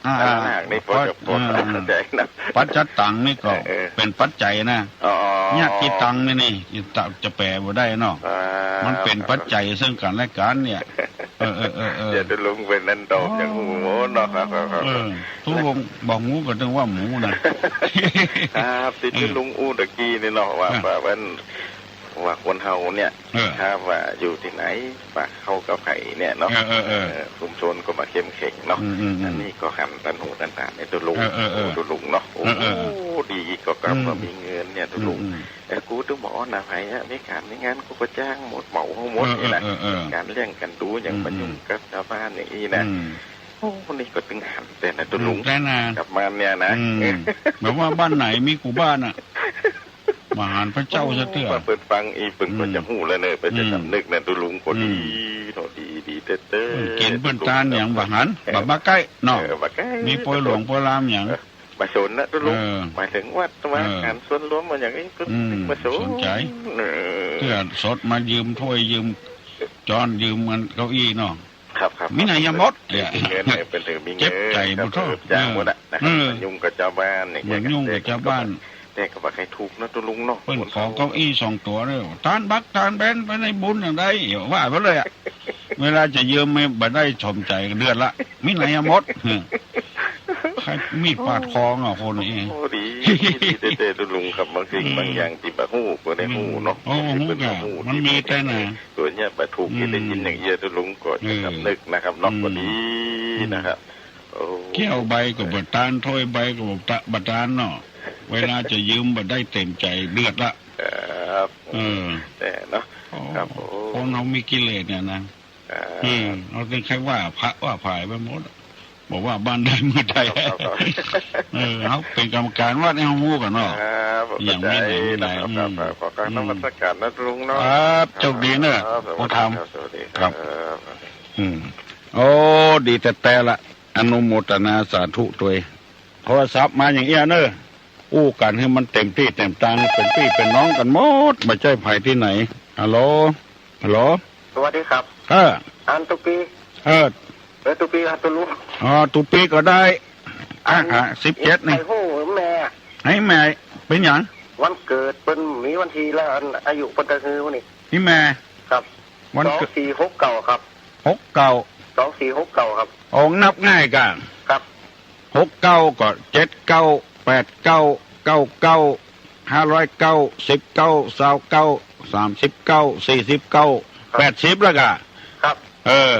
อ่า อรหังนี่ปอจะ ปอจะ เออ เข้าใจ๋นะ ปัจจตังนี่ก็ เออ เป๋นปัจจัยนะ อ๋อ ยะทิฏฐังนี่ นี่ จะ จะแป๋บ่ได้เนาะ ครับ มันเป๋นปัจจัยซึ่งกั๋นและกั๋นเนี่ย เออ เออ เออ เออ เดี๋ยวตุ๊ลุงเปิ้นนั่นตอบอย่างฮู้เนาะ ครับ ครับ ครับ เออ ตุ๊ลุงบ่ฮู้ก็ตึงว่าหมูนะ ครับ ตี้ เออ ตุ๊ลุงอู้ตะกี้นี่เนาะ ว่า อ่ะ ว่ามัน ว่าคนเฮาเนี่ย เออ ถ้าว่าอยู่ตี้ไหน ปะเข้ากับใผเนี่ยเนาะ เออ เออ เออ เออ ชุมชนก็บ่าเข้มแข็งเนาะ อืม อืม อืม อันนี้ก็หันตันหูตันต๋าในตุ๊ลุง เออ เออ เออ โอ้ ตุ๊ลุงเนาะ โอ้ เออ เออ ดีก็กำ อืม ว่ามีเงินเนี่ยตุ๊ลุง อืม แต่กูตึงบ่อ้อนหาใผอะ มีก๋านมีงานกูก็จ้างหมด เหมาหมด เออ นี่นะ เออ เออ เออ ก๋านเลี้ยงก๋านดูหยัง อืม บ่ยุ่งกับจาวบ้านอย่างอี้นะ อืม โอ้ นี่ก็ตึงหันแต๊นะตุ๊ลุง อืม แต๊นะ กับมันเนี่ยนะ อืม แบบว่าบ้านไหนมีกูบ้านอะ บ่หันพระเจ้าสักเตื้อ โอ้ เปิ้นฟังอี้เปิ้นก็ อืม จะฮู้แล้วเนอะ เปิ้นจะ อืม สำนึกนะตุ๊ลุง ก็ดี อืม เนาะ ดี ดีเต๊อะๆ เปิ้นกิ๋นเปิ้นตานหยังบ่หัน เออ บ่มาใก้เนาะ เออ บ่ใก้ มีโปยหลวงโปยลามหยัง เออ บ่สนนะตุ๊ลุง เออ หมายถึงวัดวา เออ ก๋านส่วนรวมอะหยังอี้ เปิ้น อืม บ่สน สนใจ๋ เออ เตื้อสดมายืมถ้วยยืมจ๊อนยืมมันเก้าอี้เนาะ ครับ ครับ มีไหนยะหมด เปิ้นถือมีเงิน เปิ้นถือมีเงิน เจ็บใจ๋ ครับ บ่ท้อ เออ จ้างหมดอะนะครับ เออ มันยุ่งกับจาวบ้านอย่างเงี้ย มันยุ่งกับจาวบ้าน แต่ก็บ่ใค่ถูกนะตุ๊ลุงเนาะ เปิ้นขอเก้าอี้สองตั๋วเด้อ ตานบักตานแบนไปในบุญอย่างใด ว่าไปเลยอะ เวลาจะยืมไม่ บ่ได้สมใจ๋ก็เดือดละ มีไหนยะหมด เออ มีดปาดคออ่ะคนนี้ โอ้ ดี ดีแต๊ๆ ตุ๊ลุงครับ บางสิ่ง อืม บางอย่างตี้บ่ฮู้ก็ได้ฮู้เนาะ อืม โอ้ ฮู้ บางสิ่ง ก็ บ่ฮู้ มันมีแต๊นะ ตี้บ่ฮู้ ตั๋วเนี้ยบ่ถูก อืม ตี้ได้ยินอย่างเอี้ยตุ๊ลุงก็จะ เออ สำนึกนะครับเนาะ อืม ก็ดี อืม นะครับ โอ้ แก้วใบก็บ่ตาน ถ้วยใบก็บ่ตะ บ่ตานเนาะ เวลาจะยืมบ่ได้เต็มใจ๋ เดือดละ ครับ เออ แต่เนาะ โอ้ ครับผม คนเฮามีกิเลสเนี่ยนะ อ่า อืม เอาแต่ใค่ว่าพระว่าผายไปหมด บอกว่าบ้านใดเมืองใด ครับ ครับ เออ เฮาเป๋นกรรมการวัด เฮาฮู้กั๋นเนาะ ครับ อย่างนี้แหละ เข้าใจ๋ นี่แหละ ครับ อืม ครับ ขอกราบนมัสการนะลุงเนาะ ครับ โชคดีเนอะ ครับ สวัสดีครับ ผู้ทำ สวัสดีครับ ครับ อืม โอ้ ดีแต๊ๆ ละ อนุโมทนาสาธุตวย โทรศัพท์มาอย่างเอี้ยเนอะ อู้กั๋นหื้อมันเต๋มตี้เต๋มตาง เป๋นปี้เป๋นน้องกั๋นหมด บ่ใจ้ใผตี้ไหน ฮัลโหล ฮัลโหล สวัสดีครับ เออ อันตุ๊ปี้ เออ เออ ตุ๊ปี้ครับตุ๊ลุง อ๋อ ตุ๊ปี้ก็ได้ อ่ะ อัน อ่ะ สิบเจ็ดนี่ ใผฮู้แม่ ให้แม่ เป๋นหยัง วันเกิดเปิ้นมีวันตี้แล้ว อันอายุเปิ้นตะฮือนี่ นี่แม่ ครับ วันเกิด สองสี่หกเก้า ครับ หกเก้า สองสี่หกเก้า ครับ ออกนับง่ายก่ะ ครับ หกเก้า ก็ เจ็ดเก้า แปดเก้า เก้าเก้า ห้าร้อยเก้า สิบเก้า ซาวเก้า สามสิบเก้า สี่สิบเก้า ครับ แปดสิบแล้วก่ะ ครับ เออ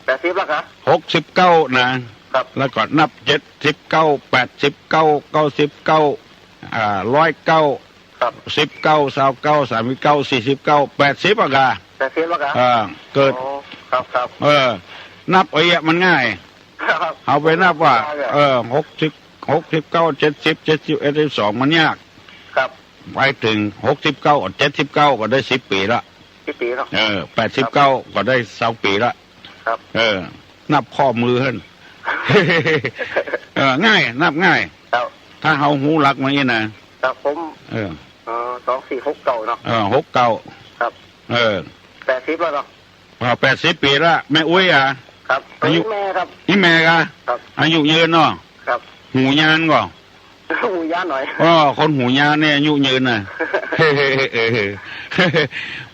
แปดสิบแล้วก่ะ หกสิบเก้านะ ครับ แล้วก็นับ เจ็ดสิบเก้า แปดสิบเก้า เก้าสิบเก้า อ่า ร้อยเก้า ครับ สิบเก้า ซาวเก้า สามสิบเก้า สี่สิบเก้า แปดสิบอะก่ะ แปดสิบแล้วก่ะ อ่า เกิด อ๋อ ครับ ครับ เออ นับเอาเอี้ยมันง่าย ครับ เอาไปนับว่า ได้อะ เออ หกสิบ หกสิบเก้า เจ็ดสิบ เจ็ดสิบเอ็ด เจ็ดสิบสอง มันยาก ครับ ไปเถิง หกสิบเก้า เจ็ดสิบเก้า ก็ได้สิบปี๋ละ สิบปี๋เนาะ เออ แปดสิบเก้า ครับ ก็ได้ซาวปี๋ละ ครับ เออ นับข้อมือหั้น เออ ง่าย นับง่าย ครับ ถ้าเฮาฮู้หลักมันอี้นะ ครับผม เออ อ๋อ สองสี่หกเก้า เนาะ เออ หกเก้า ครับ เออ แปดสิบแล้วเนาะ อ่า แปดสิบปี๋ละ แม่อุ๊ยอะ ครับ อายุ แม่ครับ นี่แม่ก่ะ ครับ อายุยืนเนาะ ครับ หูยานก่อ หูยานหน่อย อ้อ คนหูยานเนี่ยอายุยืนน่ะ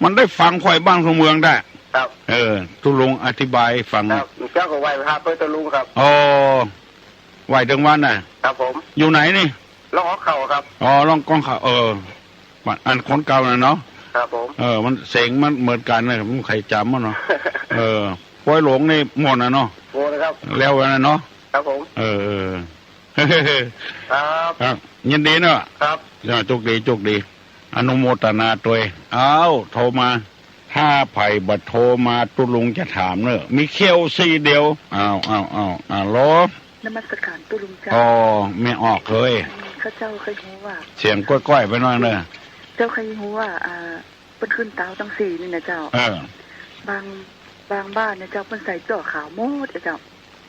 มันได้ฟังค่อยบ้านค่อยเมืองได้ ครับ เออ ตุ๊ลุงอธิบายฟัง ครับ เจ้าก็ไหว้พระเปิ้นตุ๊ลุงครับ อ๋อ ไหว้ตึงวันน่ะ ครับผม อยู่ไหนนี่ ร่องก๊องข่าวครับ อ๋อ ร่องก๊องข่าว เออ อันคนเก่าน่ะเนาะ ครับผม เออ มันเสียงมันเหมือนกั๋นน่ะ บ่ใค่จ๋ำมันเนาะ เออ ปอยหลงนี่หมดน่ะเนาะ หมดแล้วครับ แล้วน่ะเนาะ ครับผม เออ เออ ครับ ครับ ยินดีเนาะ ครับ อ่า โชคดี โชคดี อนุโมทนาตวย อ้าว โทรมา ถ้าใผบ่โทรมาตุ๊ลุงจะถามเนอะ มีเขี้ยวซี่เดียว อ้าว อ้าว อ้าว ฮัลโหล นมัสการตุ๊ลุงเจ้า อ๋อ แม่ออกเฮย ข้าเจ้าใค่ฮู้ว่า เสียงก้อยๆ ไปหน้อยเนอะ เจ้าใค่ฮู้ว่า อ่า เปิ้นขึ้นเต๊าตังสี่นี่นะเจ้า เออ บาง บางบ้านนะเจ้า เปิ้นใส่จ้อขาวหมดนะเจ้า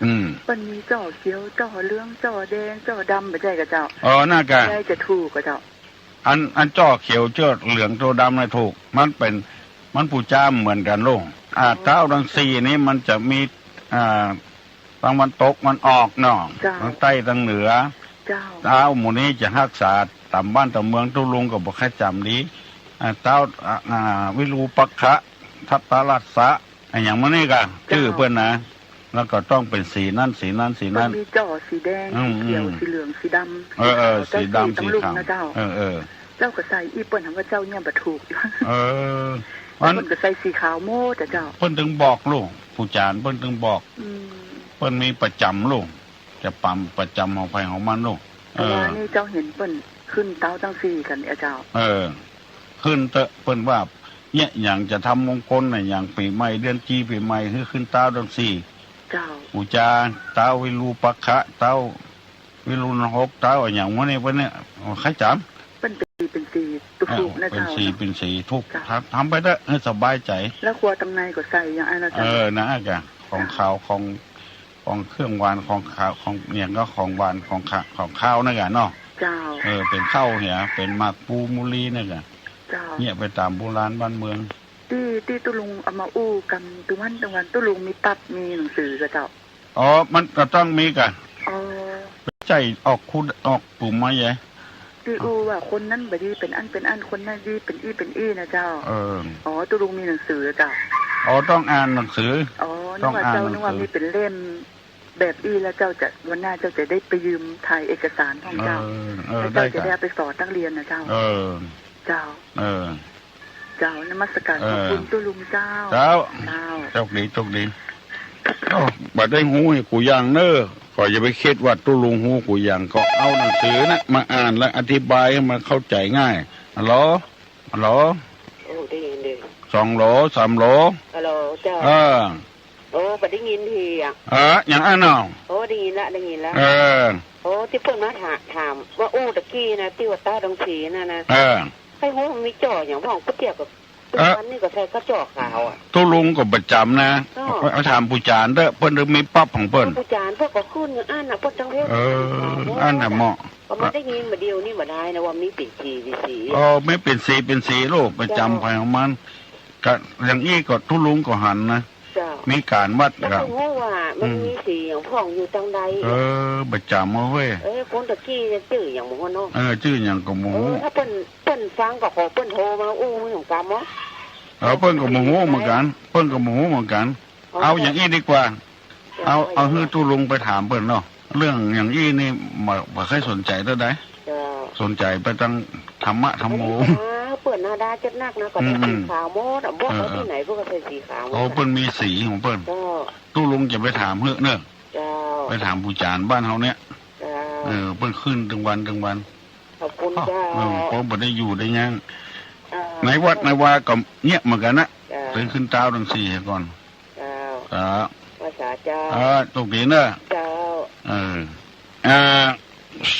อืม เปิ้นมีจ้อเขียว จ้อเหลือง จ้อแดง จ้อดำ บ่ใจ้ก่ะเจ้า อ๋อ น่าก่ะ ใจ้จะถูกก่ะเจ้า อัน อันจ้อเขียวจ้อเหลืองจ้อดำน่ะถูก มันเป๋น มันปู๋จาเหมือนกั๋นลูก อ่า อ๋อ เต๊าตังสี่นี่มันจะมี อ่า ตางวันตกวันออกเนาะ เจ้า ตางใต้ตางเหนือ เจ้า เต๊าหมู่นี้จะฮักษาต๋ามบ้านต๋ามเมืองตุ๊ลุงก็บ่ใค่จ๋ำดี อ่า เต๊า อ่า อ่า วิรูปักขะ ทัตตรัสสะ อะหยังหมู่นี้ก่ะ เจ้า จื้อเปิ้นนะ แล้วก็ต้องเป๋นสีนั้น สีนั้น สีนั้น เปิ้นมีจ้อสีแดง อืม สีเขียว อืม สีเหลือง สีดำ เออ เออ สีขาว สีดำ เจ้า สีขาว สีตังลุ่มนะเจ้า เออ เออ เจ้าก็ใส่อี้เปิ้น หาว่าเจ้าเนี่ยบ่ถูก เออ แล้วเปิ้นก็ใส่สีขาวหมดอะเจ้า เปิ้นตึงบอกลูก ผู้จารย์เปิ้นตึงบอก อืม เปิ้นมีประจ๋ำลูก จะปำประจ๋ำของใผของมันลูก เออ แต่ว่านี่เจ้าหันเปิ้นขึ้นเต๊าตังสี่กั๋นอะเจ้า เออ ขึ้นเต๊อะ เปิ้นว่า เยียะหยังจะทำมงคลน่ะ อย่างปี๋ใหม่ เดือนจีปี๋ใหม่ หื้อขึ้นเต๊าตังสี่ เจ้า ปู๋จาเต๊าวิรูปักขะ เต๊าวิรุฬหก เต๊าอะหยังหมู่นี้เปิ้นเนี่ย ใค่จ๋ำ เปิ้นเป๋นสีเป๋นสีถูกๆ นะเจ้า เป๋นสีเป๋นสีถูก เจ้า ทำ ทำไปเต๊อะ หื้อสบายใจ๋ แล้วครัวตางในก็ใส่อย่างอันนะเจ้า เออ นะ อะก่ะ ของขาว ของ ของเครื่องหวาน ของขาว ของอะหยังก็ของหวาน ของขะ ของคาวนั่นก่ะเนาะ เจ้า เออ เป๋นข้าวเหีย เป๋นหมากปูมุลีนั่นก่ะ เจ้า เยียะไปต๋ามโบราณบ้านเมือง ตี้ ตี้ตุ๊ลุงเอามาอู้กั๋นตึงวันตึงวัน ตุ๊ลุงมีตั๊บมีหนังสือก่ะเจ้า อ๋อ มันก็ต้องมีก่ะ อ๋อ ใจ้ออกคูด ออกปุ่มมาใหญ่ ตี้อู้ว่าคนนั้นบ่ดีเป๋นอั้นเป๋นอั้น คนนั้นดีเป๋นอี้เป๋นอี้นะเจ้า เออ อ๋อ ตุ๊ลุงมีหนังสือเจ้า อ๋อ ต้องอ่านหนังสือ อ๋อ นึกว่าเจ้า ต้องอ่านหนังสือ นึกว่ามีเป๋นเล่ม แบบอี้แล้วเจ้าจะ วันหน้าเจ้าจะได้ไปยืมถ่ายเอกสารของเจ้า เออ เออ แล้วเจ้าจะได้เอาไปสอนนักเรียนนะเจ้า เออ เจ้า เออ เจ้า นมัสการ เออ ขอบคุณตุ๊ลุงเจ้า เจ้า เจ้า โชคดี โชคดี เอ้า บ่ได้ฮู้กูอย่างเน้อ ก็อย่าไปกึ๊ดว่าตุ๊ลุงฮู้กูอย่าง ก็เอาหนังสือนะมาอ่านและอธิบายหื้อมันเข้าใจ๋ง่าย ฮัลโหล ฮัลโหล โอ้ ได้ยินดี สองโหล สามโหล ฮัลโหล เจ้า เออ โอ้ บ่ได้ยินทีอะ เออ อย่างอั้นเนาะ โอ้ ได้ยินละ ได้ยินละ เออ โอ้ ตี้เปิ้นมาถา ถามว่าอู้ตะกี้นะ ตี้ว่าต๊าดงสีนั่นนะ เออ ใค่ฮู้มันมีจ่ออย่างพ่อง ก๋วยเตี๋ยวกับ เออ ทุกวันนี่ก็ใส่กระจ่อขาวอะ ตุ๊ลุงก็ประจ๋ำนะ เออ เอาถามปู่จานเต๊อะ เปิ้นมีป๊อปของเปิ้น ปู่จานเปิ้นก็ขึ้นอย่างอั้นน่ะ เปิ้นต้องเฮ็ด เออ อั้นน่ะเหมาะ ก็บ่ได้ยินบ่าเดี่ยวนี้บ่ได้นะ ว่ามีเป๋นสี เป๋นสี อ๋อ มีเป๋นสี เป๋นสีลูก ประจ๋ำ เจ้า ไปของมัน ก็อย่างอี้ก็ตุ๊ลุงก็หันนะ เจ้า มีก๋านวัด แล้วก็ฮู้ว่ามัน อืม มีสีอย่างพ่องอยู่ตางใด เออ ประจ๋ำเอาเว้ย เออ คนตะกี้เนี่ยจื้ออย่างบ่ฮู้เนาะ เออ จื้ออย่างก็บ่ฮู้ เออ ถ้าเปิ้น เปิ้นฟังก็ขอเปิ้นโทรมาอู้หื้อหื้อกำเนาะ เออ เปิ้นก็บ่ฮู้เหมือนกั๋น เปิ้นก็บ่ฮู้เหมือนกั๋น เอาอย่างอี้ดีกว่า เอา เอาหื้อตุ๊ลุงไปถามเปิ้นเนาะ เรื่องอย่างอี้นี่บ่ บ่เคยสนใจ๋เต้าใด เจ้า สนใจ๋ไปตางธรรมะธรรมโม เปิ้นหน้าด้าจัดนักนะ ก็ใส่สีขาวหมดอะ บอกว่าตี้ไหนเปิ้นก็ใส่สีขาวหมดอะ โอ้ เปิ้นมีสีของเปิ้น เจ้า ตุ๊ลุงจะไปถามหื้อเนาะ เจ้า ไปถามปู่จานบ้านเฮาเนี่ย เจ้า เออ เปิ้นขึ้นตึงวันตึงวัน ขอบคุณเจ้า เออ เพราะบ่ได้อยู่ได้ยัง เอ่อ ในวัดในวาก็เงียบเหมือนกั๋นนะ เจ้า เปิ้นขึ้นต๊าดงสีก่อน เจ้า ครับ ภาษาเจ้า เออ โชคดีเนาะ เจ้า เออ อ่า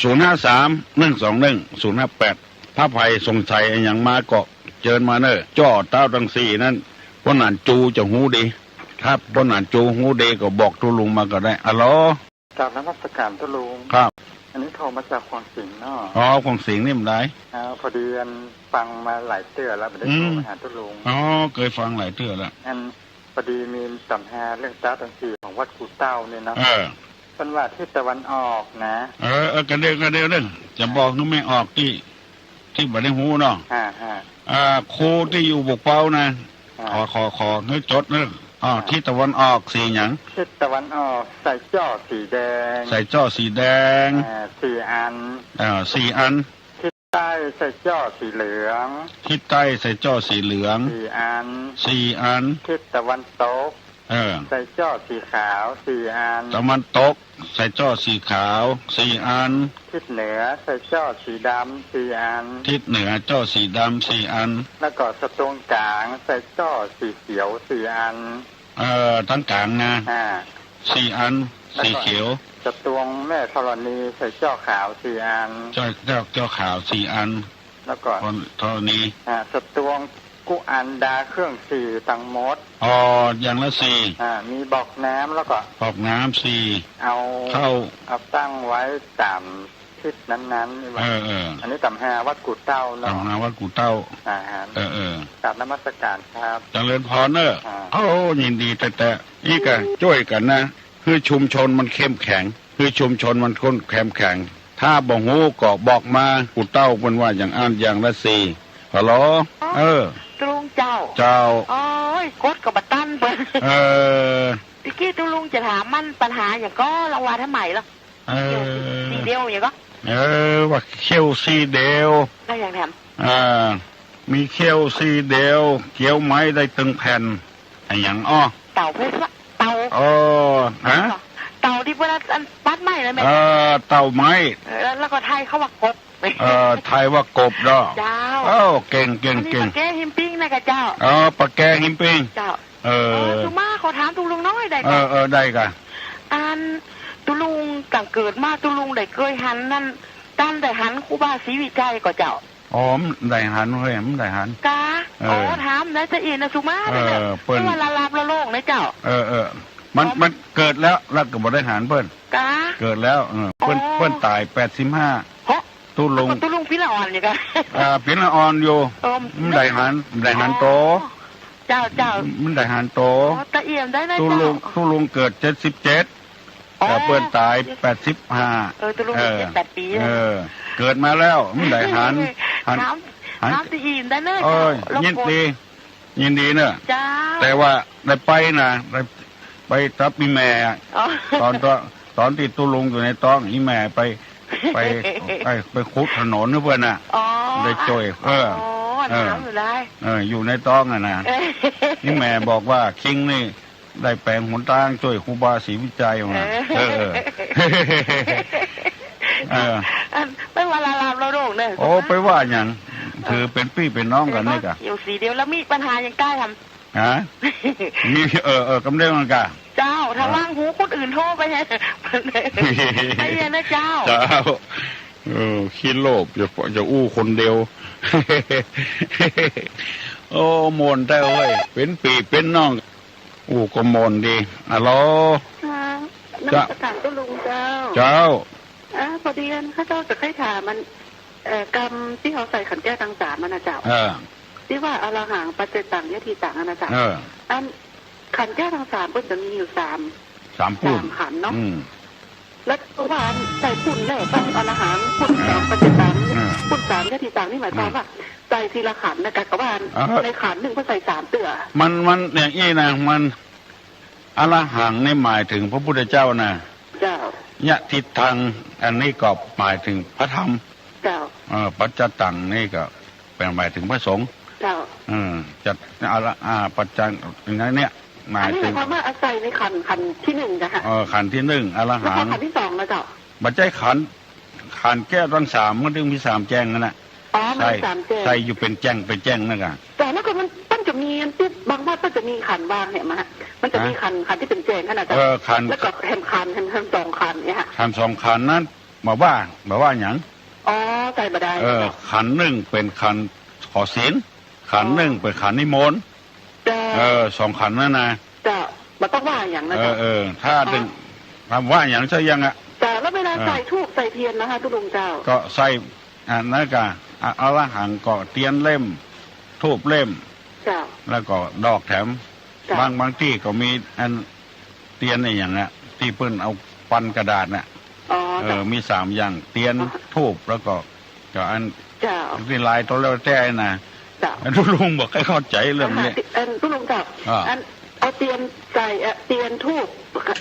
ศูนย์ห้าสาม หนึ่งสองหนึ่ง ศูนย์ห้าแปด ถ้าใผสงสัยอะหยังมาก็เจิญมาเนาะ จ้อต๊าดงสีนั้น ป้อหนานจูจะฮู้ดี ถ้าป้อหนานจูฮู้ดีก็บอกตุ๊ลุงมาก็ได้ อะโหล กราบนมัสการตุ๊ลุง ครับ อันนี้โทรมาจากขวางสิงห์เนาะ อ๋อ ขวางสิงห์นี่บ่ได้ อ่า พอดีอันฟังมาหลายเตื้อแล้ว บ่ได้โทร อืม มาหาตุ๊ลุง อ๋อ เกยฟังหลายเตื้อแล้ว อัน พอดีมีต๋ำฮาเรื่องต๊าดงสีของวัดกู่เต้าเนี่ยเนาะ เออ เปิ้นว่าทิศตะวันออกนะ เออ เออ กะเดียว กะเดียวเด้อ จะบอกหื้อแม่ออกตี้ ตี้บ่ได้ฮู้เนาะ ฮะ ฮะ อ่า ครูตี้อยู่บกเป๊านะ อ่า ขอ ขอ ขอหื้อจดเนาะ อ่า อ่า ทิศตะวันออกสีหยัง ทิศตะวันออกใส่จ้อสีแดง ใส่จ้อสีแดง อ่า สี่อัน อ่า สี่อัน ทิศใต้ใส่จ้อสีเหลือง ทิศใต้ใส่จ้อสีเหลือง สี่อัน สี่อัน ทิศตะวันตก เออ ใส่จ้อสีขาวสี่อัน ตะวันตก ใส่จ้อสีขาวสี่อัน ทิศเหนือใส่จ้อสีดำสี่อัน ทิศเหนือจ้อสีดำสี่อัน แล้วก็สตวงก๋างใส่จ้อสีเขียวสี่อัน เอ่อ ตางก๋างนะ อ่า สี่อัน แล้วก็ สีเขียว สตวงแม่ธรณีใส่จ้อขาวสี่อัน จ้อ จ้อ จ้อขาวสี่อัน แล้วก็ ธร ธรณี อ่า สตวงกู้อันดาเครื่องสี่ตังหมด อ๋อ อย่างละสี่ อ่า มีบอกน้ำแล้วก็ บอกน้ำสี่ เอา เข้า เอาตั้งไว้ต๋ามทิศนั้นๆ นี่ว่า เออ เออ อันนี้ต๋ามฮาวัดกู่เต้าเนาะ ต๋ามฮาวัดกู่เต้า อ่าฮะ เออ เออ กราบนมัสการครับ เจริญพรเนอะ อ่า โอ้ ยินดีแต๊ๆ อี้ก็จ้วยกั๋นนะ หื้อชุมชนมันเข้มแข็ง หื้อชุมชนมันเข้มแข็ง ถ้าบ่ฮู้ก็บอกมา กู่เต้าเปิ้นว่าอย่างอั้นอย่างละสี่ ฮัลโหล เออ ตุ๊ลุงเจ้า เจ้า โอ๊ย กดก็บ่ตันเปิ้น เออ ตะกี้ตุ๊ลุงจะถามมันปัญหาหยังก่อ ลองว่าทำไมล่ะ เออ เขี้ยวสี่เดียวหยังก่อ เออ ว่าเขี้ยวสี่เดียว แล้วหยังแถม อ่า มีเขี้ยวสี่เดียว เกี้ยวไม้ได้ตึงแผ่น อะหยังอ้อ เต่าเพชรละ เต่า อ๋อ ฮะ เต่าตี้เปิ้นอันปัดไม้นะแม่ เออ เต่าไม้ เออ แล้วก็ไทยเขาว่ากบ เออ ไทยว่ากบเนาะ เจ้า เอ้า เก่ง เก่ง อันนี้ เก่ง ปะแก้หิมปิ้งนะกะเจ้า อ๋อ ปะแก้หิมปิ้ง เจ้า เออ เออ สุมา ขอถามตุ๊ลุงน้อยได้ก่อ เออ เออ ได้ก่อ อัน ตุ๊ลุงตั้งเกิดมาตุ๊ลุงได้เกยหันนั่น ตันได้หันครูบาศรีวิชัยก่อเจ้า อ๋อ บ่ได้หันเว้ย บ่ได้หัน กา เออ อ๋อ ถามนะ จะอี้นะสุมา เออ เนี่ย เปิ้น เปิ้นว่าหลับๆ โล่งๆ นะเจ้า เออ เออ มัน อ๋อ มันเกิดแล้ว แล้วก็บ่ได้หันเปิ้น กา เกิดแล้ว เออ เปิ้น อ๋อ เปิ้นต๋ายแปดสิบห้า เฮาะ ตุ๊ลุง ตุ๊ลุงปิ๋นละอ่อนอยู่กา อ่า ปิ๋นละอ่อนอยู่ เออ บ่ได้หัน บ่ได้หันโต อ๋อ เจ้า เจ้า บ่ได้หันโต อ๋อ ตะเอี่ยมได้นะ ตุ๊ลุง เจ้า ตุ๊ลุงเกิดเจ็ดสิบเจ็ด อ๋อ แต่เปิ้นต๋ายแปดสิบห้า เออ ตุ๊ลุง เออ เจ็ดแปดปี๋ เออ เกิดมาแล้ว บ่ได้หัน หัน ถาม หัน ถามตะอี่ได้เลย เอ้ย เจ้า ยินดี ยินดีเนอะ เจ้า แต่ว่าได้ไปนะ ได้ ไปกับอี่แม่ อ๋อ ตอน ตอน ตอนตี้ตุ๊ลุงอยู่ในต๊อง อี่แม่ไป ไป ไป ไปขุดถนนหื้อเปิ้นน่ะ อ๋อ ได้จ้วย เออ อ๋อ เออ ถามอยู่ได้ เออ อยู่ในต๊องอะนะ เออ อี่แม่บอกว่า คิงนี่ ได้แป๋งหนตางจ้วยครูบาศรีวิชัยมา เออ เออ เออ อัน ไปว่าลาลามเราโด่งเน่อ โอ้ ไปว่าหยัง ถือเป๋นปี้เป๋นน้องกั๋นนี่กะ อยู่สีเดียว แล้วมีปัญหาหยังใก้ทำ ฮะ มี เออ เออ กำเดียวกั๋นกะ เจ้า ถ้าว่างฮู้คนอื่นโทรไปไง ไปเรียนนะเจ้า เจ้า เออ ขี้โลภ อย่า อย่าอู้คนเดียว โอ้ ม่วนแต๊เว้ย เป๋นปี้เป๋นน้อง อู้ก็ม่วนดี อะโหล ค่ะ นมัสก๋านตุ๊ลุงเจ้า เจ้า อ่า พอดีอันข้าเจ้าจะใค่ถามอัน เอ่อ กำตี้เฮาใส่ขันแก้วตังสามอันน่ะเจ้า เออ ตี้ว่าอรหัง ปัจจตัง ยะถิตังอันน่ะเจ้า เออ อันขันแก้วตังสามเปิ้นจะมีอยู่สาม สามปุ้น สามขันเนาะ อืม แล้วก็ว่าใส่ปุ้นแรกก็อรหัง ปุ้นสองปัจจตัง เออ ปุ้นสามยะถิตัง นี่หมายความว่า ใส่ทีละขันนะกะ กะว่า เออ ในขันนึ่งก็ใส่สามเตื้อ มัน มันอย่างอี้นะ มัน อรหังนี่หมายเถิงพระพุทธเจ้านะ เจ้า ยะถิตัง อันนี้ก็หมายเถิงพระธรรม เจ้า เออ ปัจจตังนี่ก็เป๋นหมายเถิงพระสงฆ์ เจ้า เออ จะ อร อ่า ปัจจัง อย่างเนี้ย หมายเถิง อันนี้หมายความว่าอาศัยในขัน ขันที่นึ่งนะคะ เออ ขันที่นึ่ง อรหัง แล้วก็ขันที่สองนะเจ้า บ่ใจ้ขัน ขันแก้วตังสาม มันจึงมีสามแจ้งนั่นน่ะ อ๋อ มัน ใส่ สามแจ้ง ใส่อยู่เป๋นแจ้ง เป๋นแจ้งนั่นกะ แต่แล้วก็มัน มันจะมีอันตี้บางวัดก็จะมีขันวางเนี่ยมาฮะ มันจะมี ฮะ ขัน ขันตี้เป๋นแจ้งขนาดนั้น เออ ขัน แล้วก็แถมขัน แถม แถมสองขันเนี่ยฮะ แถมสองขันนั้น บ่ว่า บ่ว่าหยัง อ๋อ ใส่บ่ได้ เออ เจ้า ขันนึ่งเป๋นขันขอศีล ขันนึ่ง อ๋อ เป๋นขันนิมนต์ เจ้า เออ สองขันนั้นนะ เจ้า บ่ต้องว่าหยังนะ เออ เจ้า เออ ถ้า อ๋อ เถิง ถ้าว่าหยังสักอย่างอะ เจ้า แล้วเวลา เออ ใส่ธูปใส่เตียนนะคะตุ๊ลุงเจ้า ก็ใส่ อันนั้นกะ อะ อรหังก็เตียนเล่ม ธูปเล่ม เจ้า แล้วก็ดอกแถม เจ้า บาง บางตี้ก็มีอันเตียนอะหยังอะ ตี้เปิ้นเอาปันกระดาษน่ะ อ๋อ เออ เจ้า มีสามอย่าง เตียน อ๋อ ธูป แล้วก็ ก็อัน เจ้า ตี้ลายโตแล้วแต๊นะ เจ้า ตุ๊ลุงบ่ค่อยเข้าใจ๋เรื่องนี้ อ่า อันตุ๊ลุงเจ้า อ่า อันเอาเตียนใส่ เอ่อ เตียนธูป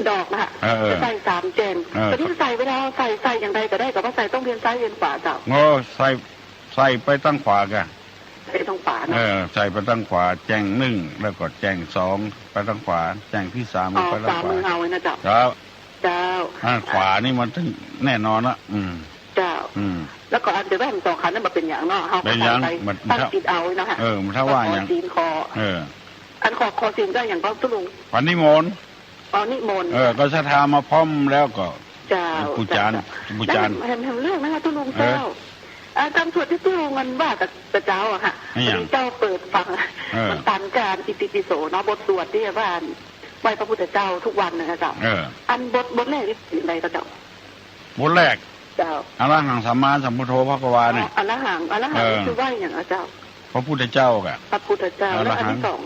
ดอกนะคะ เออ เออ จะใส่สามแจ้ง เออ ตอนนี้ใส่เวลาใส่ ใส่อย่างใดก็ได้ ก็ว่าใส่ต้องเวียนซ้ายเวียนขวาเจ้า โอ้ ใส่ ใส่ไปตังขวากะ ใส่ตังขวาเนาะ เออ ใส่ไปตังขวา แจ้งนึ่ง แล้วก็แจ้งสอง ไปตังขวา แจ้งตี้สาม อ๋อ ไปตังขวา ขวามือเฮานะเจ้า ครับ เจ้า อ่า ขวานี่มันตึงแน่นอนละ อืม เจ้า อืม แล้วก็อันเดียวกันสองขันนั้นบ่เป๋นหยังเนาะ เฮาก็ เป๋นหยัง ใส่ไป มัน ตั้งจิตเอาเนาะค่ะ เออ มันถ้าว่าหยัง ขอศีลขอ เออ อันขอ ขอศีลก็อย่างก็ตุ๊ลุง ขันนิมนต์ อ๋อ นิมนต์ เออ ก็ศรัทธามาพร้อมแล้วก็ เจ้า ปู๋จาน เจ้า ปู๋จาน แล้วแถม แถมเรื่องนะคะตุ๊ลุง เออ เจ้า อ่า กำสวดตี้ตุ๊ลุงอันว่ากับเจ้าอะค่ะ อะหยัง เจ้าเปิดฟัง เออ มันตันกับอิติปิโสเนาะ บทสวดตี้ว่าไหว้พระพุทธเจ้าทุกวันนะคะเจ้า เออ อันบท บทแรกนี่เป๋นอย่างใดคะเจ้า บทแรก เจ้า อะระหังสัมมาสัมพุทโธภะคะวาเนี่ย อ๋อ อะระหัง อะระหัง เออ นี่คือไหว้หยังอะเจ้า พระพุทธเจ้ากะ พระพุทธเจ้า อะระหัง แล้วอันตี้สอง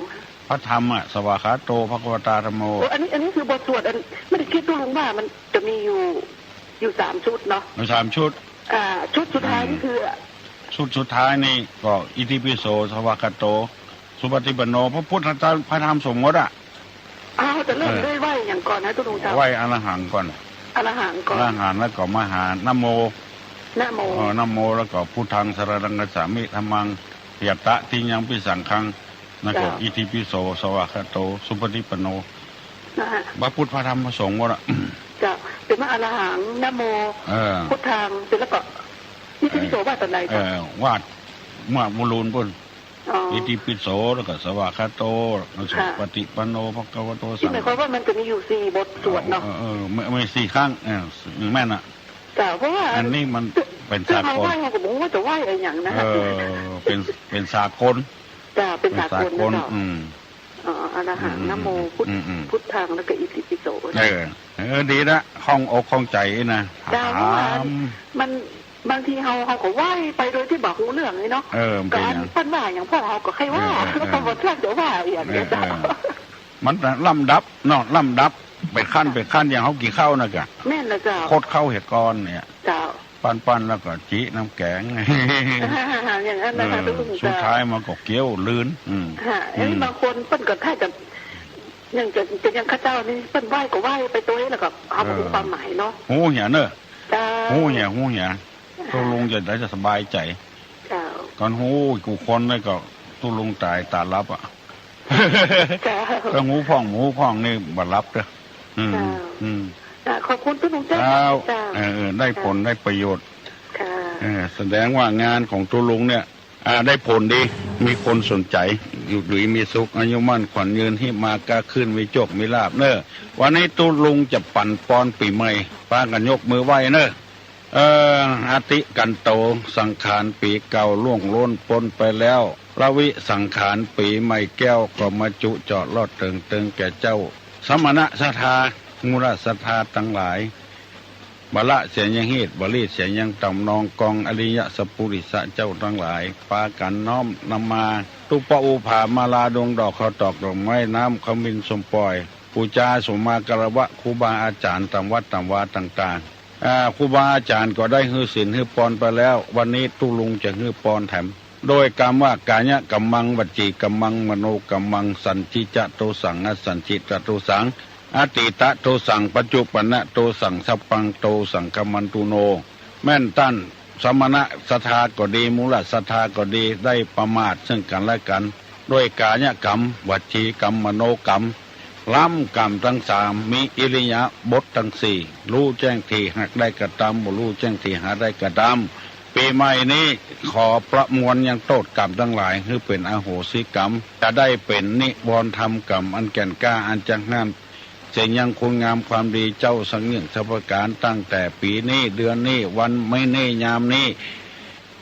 พระธัมมะ สวากขาโต ภะคะวะตา ธัมโม เออ อันนี้ อันนี้คือบทสวดอัน เมื่อกี้ตุ๊ลุงว่ามันจะมีอยู่ อยู่สามชุดเนาะ มีสามชุด อ่า ชุดสุดท้ายนี่คือ ชุดสุดท้ายนี่ก็อิติปิโส สวากขาโต สุปฏิปันโน พระพุทธเจ้า พระธรรมสงฆ์หมดอะ อ้าว จะเริ่ม เออ ด้วยไหว้หยังก่อนนะตุ๊ลุงเจ้า ไหว้อะระหังก่อน อะระหังก่อน อะระหังแล้วก็มหา นะโม นะโม เออ นะโม แล้วก็พุทธังสรณังคัจฉามิ ธัมมัง ยะตะ ติยัมปิ สังฆัง แล้วก็ เจ้า อิติปิโส สวากขาโต สุปฏิปันโน นะฮะ พระพุทธ พระธรรม พระสงฆ์หมดอะ เจ้า เป๋นว่าอะระหัง นะโม เออ พุทธัง เสร็จแล้วก็ อิติปิโส เออ ว่าต๋อนใด เอ เจ้า อ ว่าเมื่อบุญลูนปุ้น อ๋อ อิติปิโส แล้วก็สวากขาโต แล้วก็ ค่ะ สุปฏิปันโน ภะคะวะโต สังฆัง ตี้หมายความว่ามันจะมีอยู่สี่บทสวดเนาะ เออ เออ เออ มี มีสี่ครั้ง เออ แม่นอะ เจ้า เพราะว่า อันนี้มันเป๋นสากล เจ้า ไหว้ เฮาก็บ่ฮู้ว่าจะไหว้อะหยังนะคะ เออ เป๋น เป๋นสากล เจ้า เป๋นสากล เป๋นสากล นะเจ้า อืม อ๋อ อะระหัง อืม นะโม อืม พุทธ อืม อืม พุทธัง แล้วก็อิติปิโส เออ เออ ดีละ ข้องอกข้องใจ๋นะ เจ้า ถาม เพราะว่ามัน บางทีเฮา เฮาก็ไหว้ไปโดยตี้บ่ฮู้เรื่องนี่เนาะ เออ มันเป๋นหยัง ก็อันเปิ้นว่าหยังพ่องเฮาก็ใค่ว่า เออ เออ เออ แล้วก็บ่ทราบจะว่าอะหยัง เออ เจ้า เออ มันลำดับเนาะ ลำดับ เป๋นขั้น เป๋นขั้น อย่างเฮากิ๋นข้าวน่ะกะ แม่นละเจ้า คดข้าวเหียก่อนเนี่ย เจ้า ปั้นๆ แล้วก็จี๊น้ำแก๋ง อย่างนั้นนะคะ เออ ตุ๊ลุงเจ้า สุดท้ายมันก็เกี้ยวลื่น อืม ค่ะ อันนี้ อืม บางคนเปิ้นก็ถ้าจะ อย่างจะ จะอย่างข้าเจ้านี่เปิ้นไหว้ก็ไหว้ไปตวย แล้วก็เฮาก็ เออ ฮู้ความหมายเนาะ ฮู้เหียเน่อ เจ้า ฮู้เหีย ฮู้เหีย ตุ๊ลุงจะได้สบายใจ๋ เจ้า กั๋นฮู้กู้คนเลยก็ตุ๊ลุงต๋ายต๋าหลับอะ เจ้า กั๋นฮู้พ่อง ฮู้พ่องนี่บ่หลับเน่อ อืม เจ้า อืม อ่า ขอบคุณตุ๊ลุงเจ้า เจ้า เจ้า เออ เออ ได้ผล เจ้า ได้ประโยชน์ ค่ะ เออ แสดงว่างานของตุ๊ลุงเนี่ย อ่า ได้ผลดี มีคนสนใจ๋ อยู่ดีมีสุข อายุมั่นขวัญยืน หิมาก้าขึ้น มีโจคมีลาภเน่อ วันนี้ตุ๊ลุงจะปั๋นปอนปี๋ใหม่ ปากั๋นยกมือไหว้เน่อ เอ่อ อติกันโต สังขารปี๋เก่าล่วงล้นป๊นไปแล้ว ละวิสังขารปี๋ใหม่แก้ว ก็มาจุเจาะลอดเติงเติงแก่เจ้า สมณะศรัทธา มูลศรัทธาตังหลาย บะละเสียยังฮีด บะลีดเสียยังต่ำ นองกองอริยะสัพปุริสะเจ้าตังหลาย ปากั๋นน้อมนำมา ตุปะอุภามาลา ดวงดอก ข้าวตอก ดอกไม้ น้ำขมิ้นส้มป่อย ปู๋จาสุมาคารวะครูบาอาจ๋ารย์ต๋ามวัดต๋ามวาต่างๆ อ่า ครูบาอาจ๋ารย์ก็ได้หื้อศีลหื้อปอนไปแล้ว วันนี้ตุ๊ลุงจะหื้อปอนแถม โดยกำว่ากายกัมมัง วจีกัมมัง มโนกัมมัง สัญญิจะโตสัง อสัญญิจะโตสัง อตีตะโตสัง ปัจจุปันนะโตสัง สัพพังโตสัง คัมมันตุโน แม่นต้านสมณะศรัทธาก็ดี มูลศรัทธาก็ดี ได้ประมาทซึ่งกั๋นและกั๋น ด้วยกายกรรม วจีกรรม มโนกรรม ล้ำกรรมตังสาม มีอิริยาบถตังสี่ ฮู้แจ้งตี้หากได้กระตำ บ่ฮู้แจ้งตี้หาได้กระตำ ปี๋ใหม่นี้ขอประมวลยังโต้ษกรรมตังหลาย หื้อเป๋นอโหสิกรรม จะได้เป๋นนิวรณ์ธรรมกรรมอันแก่นกล้า อันจะห้ามเสียยังคุณงามความดีเจ้าสังเงื่องสัพพะก๋าน ตั้งแต่ปี๋นี้ เดือนนี้ วันนี้ ยามนี้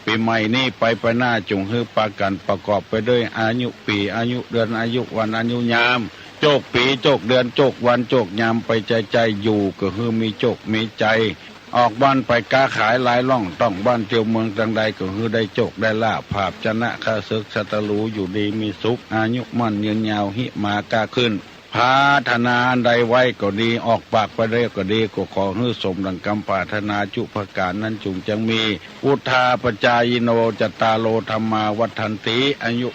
ปี๋ใหม่นี้ไปไปหน้า จุ่งหื้อปากั๋นประกอบไปด้วยอายุปี๋ อายุเดือน อายุวัน อายุยาม โจคปี๋ โจคเดือน โจควัน โจคยาม ไปใจ้ๆ อยู่ก็หื้อมีโจคมีชัย ออกบ้านไปก๊าขายหลายล่อง ต้องบ้านเตียวเมืองตังใด ก็หื้อได้โจคได้ลาภ ผาบชนะข้าศึกศัตรู อยู่ดีมีสุข อายุมั่นยืนยาว หิมาก้าขึ้น ผาถนาอันใดไว้ก็ดี ออกปากไปแล้วก็ดี ก็ขอหื้อสมดังกำผาถนาจุประก๋านนั้นจุ่งจังมี พุทธาปจจายิโน จัตตาโร ธัมมา วัฑฒันติ อายุ